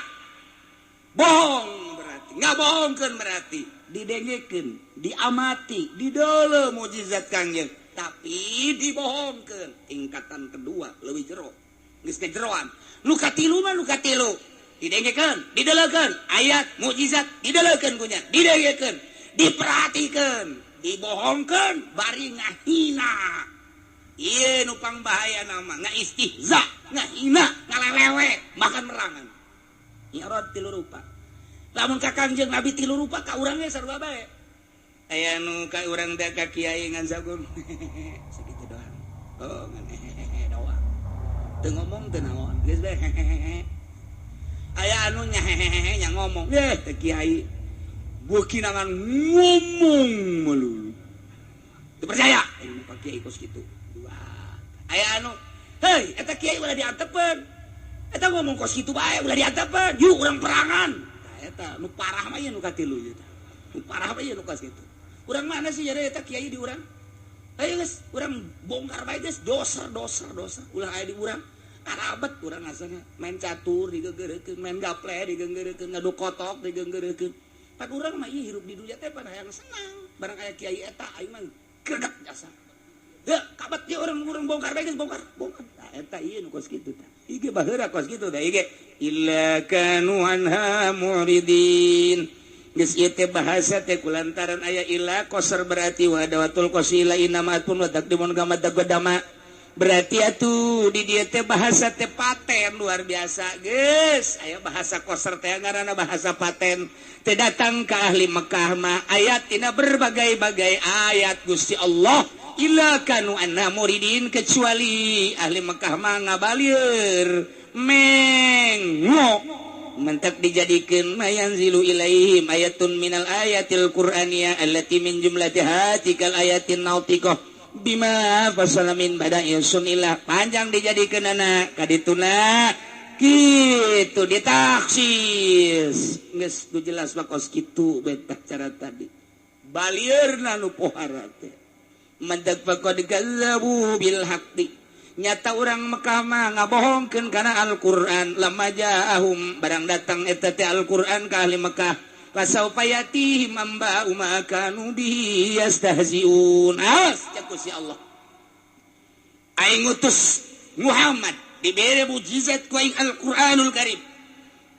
Bohong berarti, ngabohongkeun berarti. Didengekeun, diamati, didele mujizat Kangjeng, tapi dibohongkeun. Tingkatan kedua leuwih jero. Geus kejeroan. Nu katilu mah nu katilu. Didengekeun, didelekeun, ayat mujizat didelekeun kunya, didengekeun, diperhatikeun, dibohongkeun bari ngahina. Ieu nu pangbahaya nama, ngaistihza, ngahina, ngalelewe, makan merangan. Nyorot tilu rupa. Lamun ka Kangjeng Nabi tilu rupa ka urang ge sarua bae. Aya nu ka urang teh ka kiai ngan sagun. Sakitu doang. Oh, ngan hehehe doang. Teu ngomong teu naon, geus bae hehehe. Aya anu nya hehehe nya ngomong, "Yeh, teh kiai beuki nangan ngomong melulu." Teu percaya? Aya ka kiai kos kitu. Dua. Aya anu, "Hei, eta kiai ulah diantepeun. Eta ngomong kos kitu bae ulah diantepeun. Yuk urang perangan." Eta nu parah mah ieu nu katilu ieu teh. Nu parah mah ieu nu kos kitu. Urang mana sih jadi eta kiai di urang? Ayo geus, urang bongkar bae geus, doser doser doser. Ulah aya di urang. Karabet urang asana main catur digeugeurekeun, main gaple digeugeurekeun, ngadu kotok digeugeurekeun. Pan urang mah ieu hirup di dunya teh pan hayang senang. Barang aya kiai eta aing mah greget jasa. Heuh, kabet ieu urang bongkar bae geus, bongkar, bongkar. Tah eta ieu nu kos kitu tah. Ieu baheula kos kitu tah ieu. Illa kanu anha muridin. Geus ieu teh bahasa teh kulantaran aya illa qasar berarti wa dawatul qasila inama atun wa taqdimun kama taqaddama. Berarti atuh di dieu teh bahasa teh paten luar biasa geus. Aya bahasa qasar teh ngaranna bahasa paten. Teh datang ka ahli Mekah mah ayat tina berbagai-bagai ayat Gusti Allah. Illa kanu anha muridin, kecuali ahli Mekah mah ngabalieur mengo mentak dijadikeun mayanzilu ilaihim ayatun minal ayatil qur'aniyah allati min jumlatiha tikal ayatin nautiqah bima fasala min bada'i sunillah. Panjang dijadikeun anak kadituna kitu ditaksis geus nu jelas mah kos kitu betah cara tadi balieurna nu pohara teh. Mentak faqad kazzabu bil haqqi, nyata urang Mekah mah ngabohongkeun kana Al-Qur'an. Lamma ja'ahum, barang datang eta teh Al-Qur'an ka ahli Mekah, fasaufa yatihim amba'u ma kanu bihi yastahzi'un. Awas cek si Allah, aing ngutus Muhammad dibere mujizat ku aing Al-Qur'anul Karim,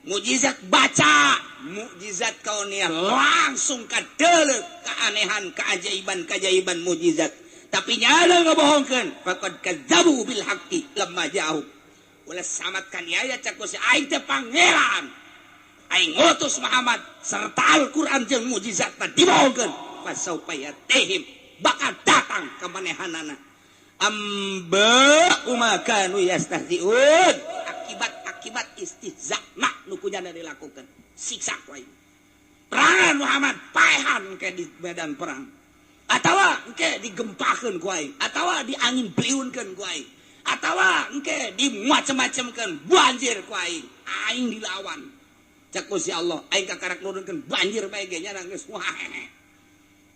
mujizat baca, mukjizat kauniah langsung kadeuleuh keanehan, keajaiban-keajaiban mukjizat. Tapi nyala ngabohongkeun, faqad kadzabu bil haqqi lamma ja'u. Ulah samat kaniaya cak si aing teh pangeran. Aing ngutus Muhammad serta Al-Qur'an jeung mukjizatna dibohongkeun. Fasaufa yatihim, bakal datang ka manehanana. Amba ma kanu yastahzi'un. Akibat-akibat istihza mak nu kunyana dilakukan. Siksa ku aing. Perangan Muhammad paehan ke di medan perang. Atawa engke digempakeun ku aing, atawa diangin bliunkeun ku aing, atawa engke dimacem-macemkeun banjir ku aing. Aing dilawan. Cek ku si Allah, aing kakarak nurunkeun banjir bae ge nya geus wah.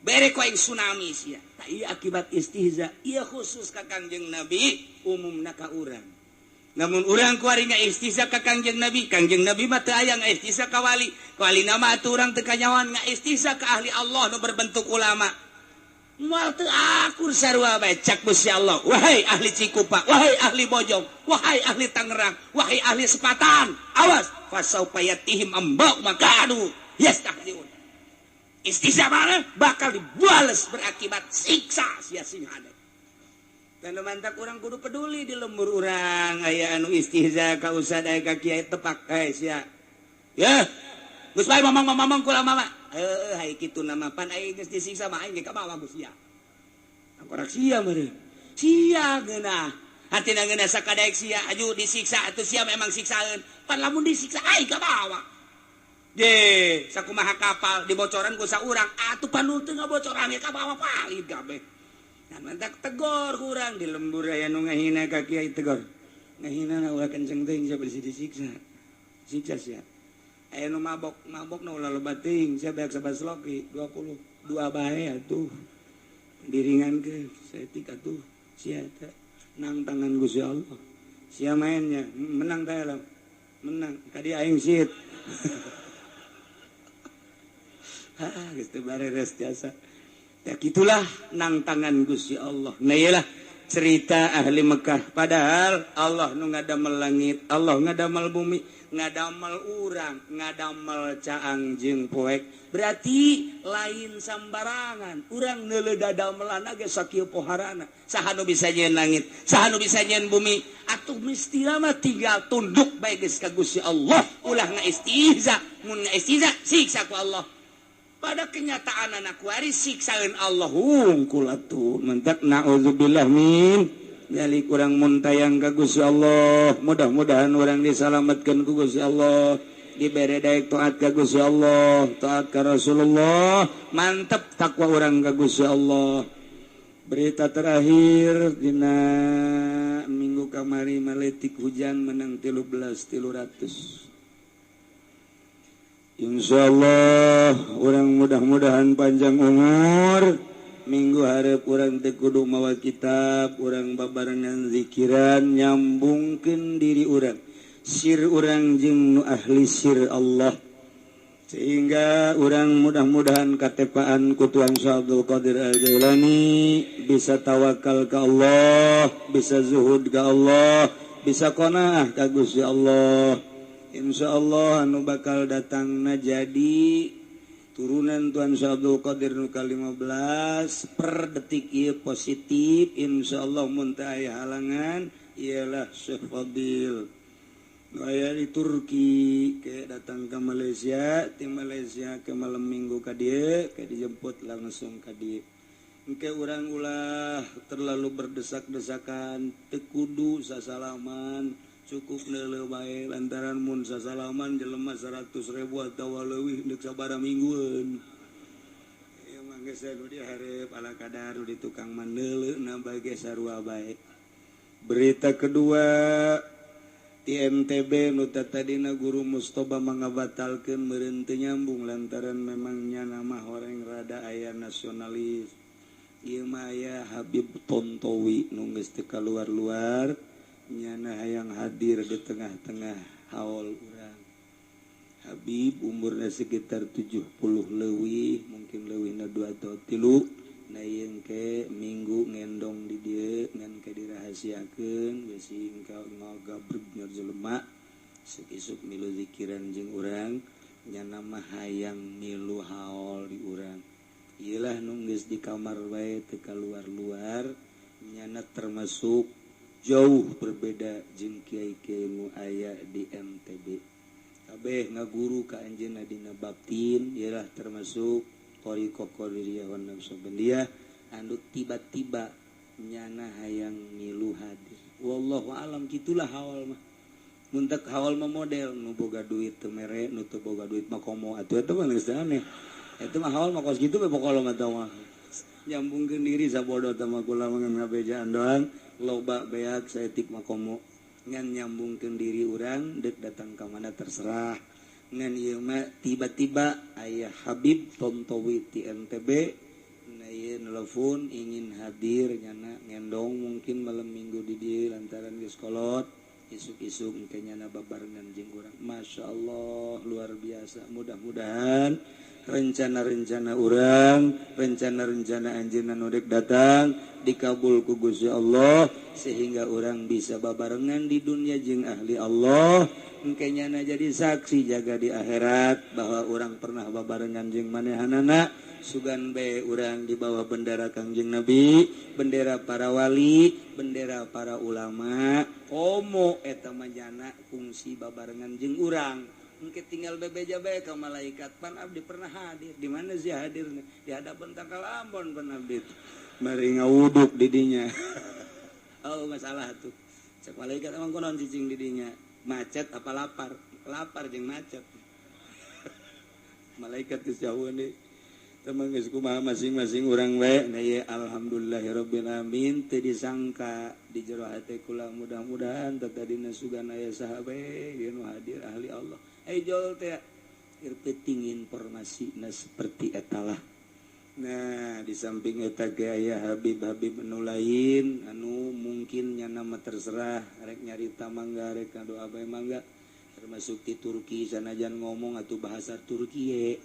Bere ku aing tsunami sia. Tah ieu akibat istihza, ieu khusus ka Kangjeng Nabi, umumna ka urang. Namun urang kuari ngaistihza ka Kangjeng Nabi, Kangjeng Nabi mah teu aya ngaistihza ka wali. Wali nama atuh urang teu kanyawan ngaistihza ka ahli Allah nu berbentuk ulama. Moal teu akur sarua bae cak Gusti Allah. Wahai ahli Cikupa, wahai ahli Bojong, wahai ahli Tangerang, wahai ahli Sepatan, awas fasaufa yatihim ambau makanu yastahziun. Istihza mana bakal dibales berakibat siksa sia sing hade. Dan mantak urang kudu peduli di lembur urang aya anu istihza ka ustad aya ka kiai tepak sia. Ya. Geus bae mamang-mamang kula mama. Heuh hai kitu nama pan aing geus disiksa mah aing ge ka bawa geus sia. Angkorak sia meureun. Sia geunah. Hatina geunah sakadaek sia aju disiksa atuh sia memang siksaeun. Pan lamun disiksa aing ka bawa. De, sakumaha kapal dibocoran ku saurang atuh pan nu teu ngabocoran ge ka bawa palid kabeh. Nah mantak tegor kurang di lembur aya nu ngahina ka kiai tegor. Ngahina na ulah kenceng teuing sia bisi disiksa. Siksa sia. Aya nu mabok, mabok nu ulah loba teuing sia beak sabasloki 22 bae atuh. Diringankeun saeutik atuh sia teh nang tangan Gusti Allah. Sia mainnya menang teh lah. Menang ka dieu aing sit. Hah, geus teu bareres jasa. Ya gitulah nang tangan Gusti Allah. Nah iyalah cerita ahli Mekah. Padahal Allah nu ngadamel langit, Allah ngadamel bumi, ngadamel urang, ngadamel caang jeung poek. Berarti lain sambarangan. Urang neuleuh dadamelan ge sakieu poharana. Saha nu bisa nyieun langit, saha nu bisa nyieun bumi. Atuh mesti mah tinggal tunduk bae geus ka Gusti Allah. Ulah ngaistihza, mun ngaistihza siksa ku Allah. Pada kenyataan anak waris siksaeun Allah hungkul atuh mentak naudzubillah min dzalik. Urang muntayang ka Gusti Allah, mudah-mudahan urang disalametkeun ku Gusti Allah, dibere daek taat ka Gusti Allah, taat ka Rasulullah, mantep takwa urang ka Gusti Allah. Berita terakhir dina minggu kamari maletik hujan menang 13.300. Insyaallah orang mudah-mudahan panjang umur. Minggu hareup urang teu kudu mawa kitab, urang babarengan zikiran nyambungkeun diri urang, sir urang jeung nu ahli sir Allah, sehingga urang mudah-mudahan katepaan ku Tuhan Syekh Abdul Qadir Al-Jailani bisa tawakal ka Allah, bisa zuhud ka Allah, bisa qanaah ka Gusti Allah. Insyaallah anu bakal datangna jadi turunan Tuhan Syekh Abdul Qadir nu ka-15 per detik ieu positif. Insyaallah mun teu aya halangan ialah Syekh Fadil nu aya di Turki ke datang ke Malaysia, ti Malaysia ke malam minggu ka dieu ke dijemput langsung ka dieu. Engke urang ulah terlalu berdesak-desakan, teu kudu sasalaman, cukup neuleuh bae lantaran mun sasalaman jelema 100.000 atawa leuwih deuk sabaraha minggueun. Ieu mah geus nu dihareup ala kadar di tukang mah neuleuhna bae ge sarua bae. Berita kedua ti MTB nu tadina guru Mustoba mangabatalkeun meureun teu nyambung lantaran memang nya mah horeng rada aya nasionalis. Ieu mah aya Habib Tontowi nu geus teu kaluar-luar nyana hayang hadir di tengah-tengah haul urang. Habib umurnya sekitar 70 leuwih, mungkin leuwihna 2 atau 3. Nah ieu ke minggu ngendong di dieu ngan ke dirahasiakeun bisi engkau ngagabreg nyor jelema isuk-isuk milu zikiran jeung urang nyana mah hayang milu haul di urang. Ieulah nu geus di kamar bae teu kaluar-luar nyana termasuk jauh berbeda jeung kiai-kiai nu aya di MTB. Kabeh ngaguru ka anjeunna dina batin ialah termasuk thariqah Qadiriyah wan Naqsyabandiyah anu tiba-tiba nyana hayang milu hadir. Wallahu alam kitulah haul mah. Mun teu haul mah model nu boga duit teu mere, nu teu boga duit mah komo atuh eta mah geus aneh. Eta mah haul mah kos kitu we pokona mah tah mah. Nyambungkeun diri sabodo teh mah kula mah ngabejaan doang. Loba beak saeutik makomo ngan nyambungkeun diri urang deuk datang ka mana terserah. Ngan ieu mah tiba-tiba aya Habib Tontowi ti NTB na ieu nelpon ingin hadir nyana ngendong mungkin malam minggu di dieu lantaran geus kolot isuk-isuk engke nyana babarengan jeung urang. Masyaallah luar biasa, mudah-mudahan Rencana-rencana urang, rencana-rencana anjeunna nu dek datang dikabul ku Gusti Allah sehingga urang bisa babarengan di dunia jeung ahli Allah. Engke nyana jadi saksi jaga di akhirat bahwa urang pernah babarengan jeung manehanana. Sugan bae urang di bawah bendera Kangjeng Nabi, bendera para wali, bendera para ulama. Komo eta mah jana kungsi babarengan jeung urang. Engke tinggal bebeja bae ka malaikat, pan abdi pernah hadir. Di mana sih hadirna? Di hadapan tangkal Ambon pan abdi. Mari ngawuduk di dinya. Oh masalah tuh. Cek malaikat emang kunaon cicing di dinya? Macet apa lapar? Lapar jeung macet. Malaikat geus jauh deui. Teman geus kumaha masing-masing urang we. Nah ye alhamdulillahirabbil alamin teu disangka di jero hate kula mudah-mudahan tatadina sugan aya saha bae ieu nu hadir ahli Allah. Jol teh keur penting informasina seperti eta lah. Nah, di samping eta ge aya habib-habib anu lain anu mungkin nyana mah terserah rek nyarita mangga rek ngadoa bae mangga, termasuk di Turki sanajan ngomong atuh bahasa Turki.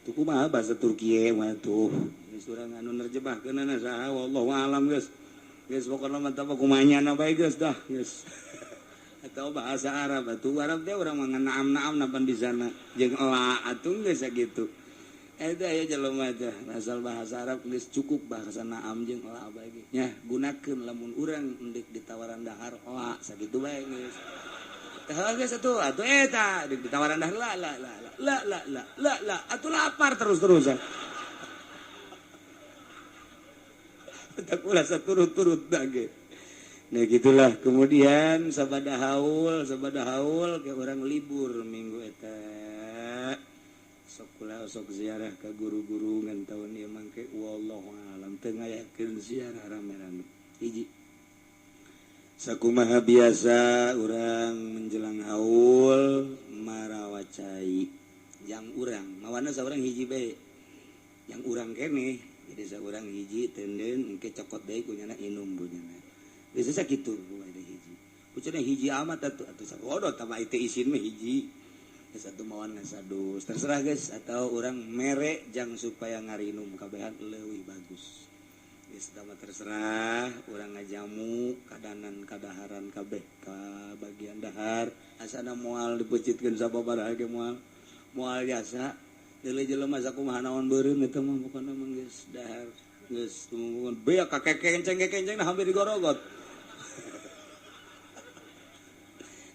Itu kumaha bahasa Turki mah tuh. Geus urang anu nerjemahkeunana saha wallahu alam geus. Geus pokona mah tah kumaha nyana bae geus dah geus. Atau bahasa Arab atuh Arab teh urang mah naam-naam napan di sana jeung ela atuh geus sakitu. Eta aya jelema teh asal bahasa Arab geus cukup bahasa naam jeung ela bae ge. Nya gunakeun lamun urang endek ditawaran dahar ela sakitu bae geus. Tah geus atuh atuh eta deuk ditawaran dahar la la la la la la la la atuh lapar terus-terusan. Tah ulah saturut-turut da ge. Nah gitulah. Kemudian sabada haul ke orang libur minggu eta sok kula sok ziarah ke guru-guru ngan taun ieu mangke wallahu alam teu ngayakeun ziarah rame-rame. Hiji sakumaha biasa urang menjelang haul marawa cai jang urang mawana saurang hiji bae yang urang keneh jadi saurang hiji tenden engke cokot deui kunyana inum bunyana. Biasa sakitu ada hiji. Kucina hiji amat atuh atuh sakodo tama itu isin mah hiji. Geus atuh mawan ngasadus. Terserah geus atau urang mere jang supaya ngarinum kabehan leuwih bagus. Geus tama terserah urang ngajamu kadanan kadaharan kabeh ka bagian dahar asana moal dipeucitkeun sababaraha ge moal. Moal jasa deuleu jelema sakumaha naon beureum eta mah pokona mah geus dahar geus tumumun beak ka kekenceng-kekenceng hampir digorogot.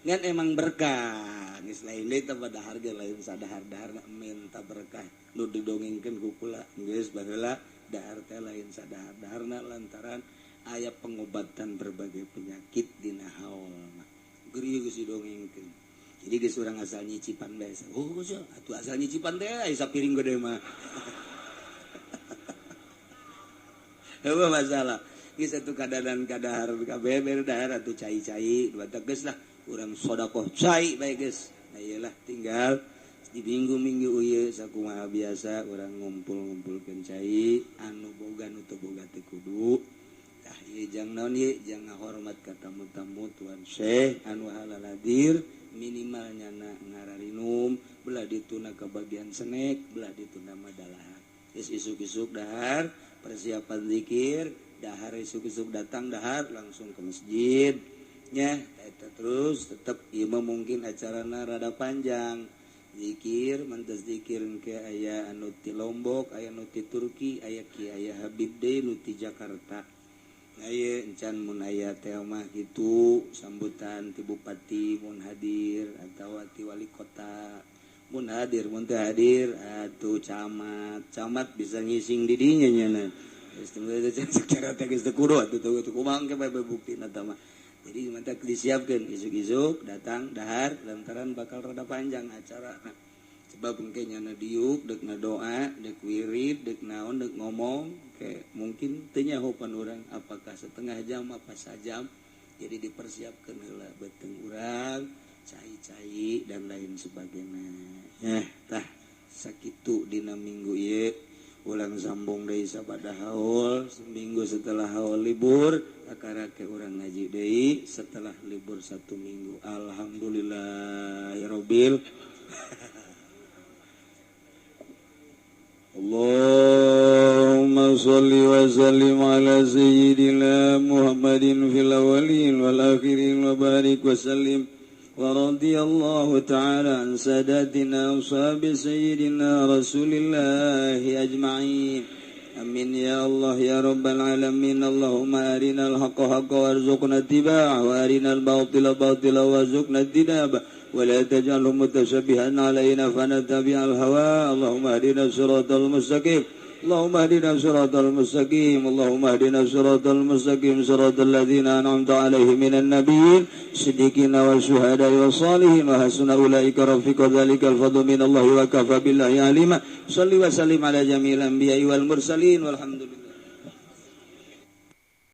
Ngan emang berkah geus lain deui teh dahar ge lain sadahar-dahar minta berkah nu didongengkeun ku kula geus baheula dahar teh lain sadahar-daharna lantaran aya pengobatan berbagai penyakit dina haul mah geus geus didongengkeun. Jadi geus urang asal nyicipan bae. Oh geus atuh asal nyicipan teh aya sapiring gede mah. Heueuh masalah geus atuh kadadan kadahar kabeh bere dahar atuh cai-cai dua tegas lah urang sodakoh cai bae geus. Nah iyalah tinggal di minggu-minggu ieu sakumaha biasa urang ngumpul-ngumpulkeun cai anu boga nu teu boga teu kudu. Tah ieu jang naon ieu jang ngahormat ka tamu-tamu tuan Syekh anu halal hadir minimal nyana ngararinum belah dituna ka bagian senek belah dituna madalahan. Geus isuk-isuk dahar persiapan zikir dahar isuk-isuk datang dahar langsung ke masjid nya eta terus tetep ieu mah mungkin acarana rada panjang zikir mantas zikir engke aya anu ti Lombok aya nu ti Turki aya ki aya Habib deui nu ti Jakarta. Nah ieu encan mun aya teh mah kitu sambutan ti bupati mun hadir atawa ti wali kota mun hadir mun teu hadir atuh camat camat bisa ngising di dinya nyana geus teu secara teh geus teu kudu atuh teu kumaha engke bae buktina tah mah. Jadi mantap disiapkan isuk-isuk datang dahar lantaran bakal rada panjang acara. Nah, sebab mungkin nyana diuk dek ngadoa dek wirid dek naon dek ngomong kayak mungkin teu nyahopan urang apakah setengah jam apa sajam. Jadi dipersiapkan heula beuteung urang cai-cai dan lain sebagainya. Tah sakitu dina minggu ieu ulang sambung deui sabada haul seminggu setelah haul libur akarake urang ngaji deui setelah libur satu minggu. Alhamdulillahirabbil اللهم صل وسلم على سيدنا محمد في الأولين والآخرين وبارك وسلم ورضي الله تعالى عن ساداتنا أصحاب سيدنا رسول الله أجمعين. آمين يا الله يا رب العالمين. اللهم أرنا الحق حقا وارزقنا اتباعه وأرنا الباطل باطلا وارزقنا اجتنابه ولا تجعله متشبها علينا فنتبع الهوى. اللهم اهدنا الصراط المستقيم. اللهم اهدنا الصراط المستقيم. اللهم اهدنا الصراط المستقيم صراط الذين أنعمت عليهم من النبيين الصديقين والشهداء والصالحين وحسن أولئك رفيقا. ذلك الفضل من الله وكفى بالله عليما. صل وسلم على جميع الأنبياء والمرسلين والحمد لله.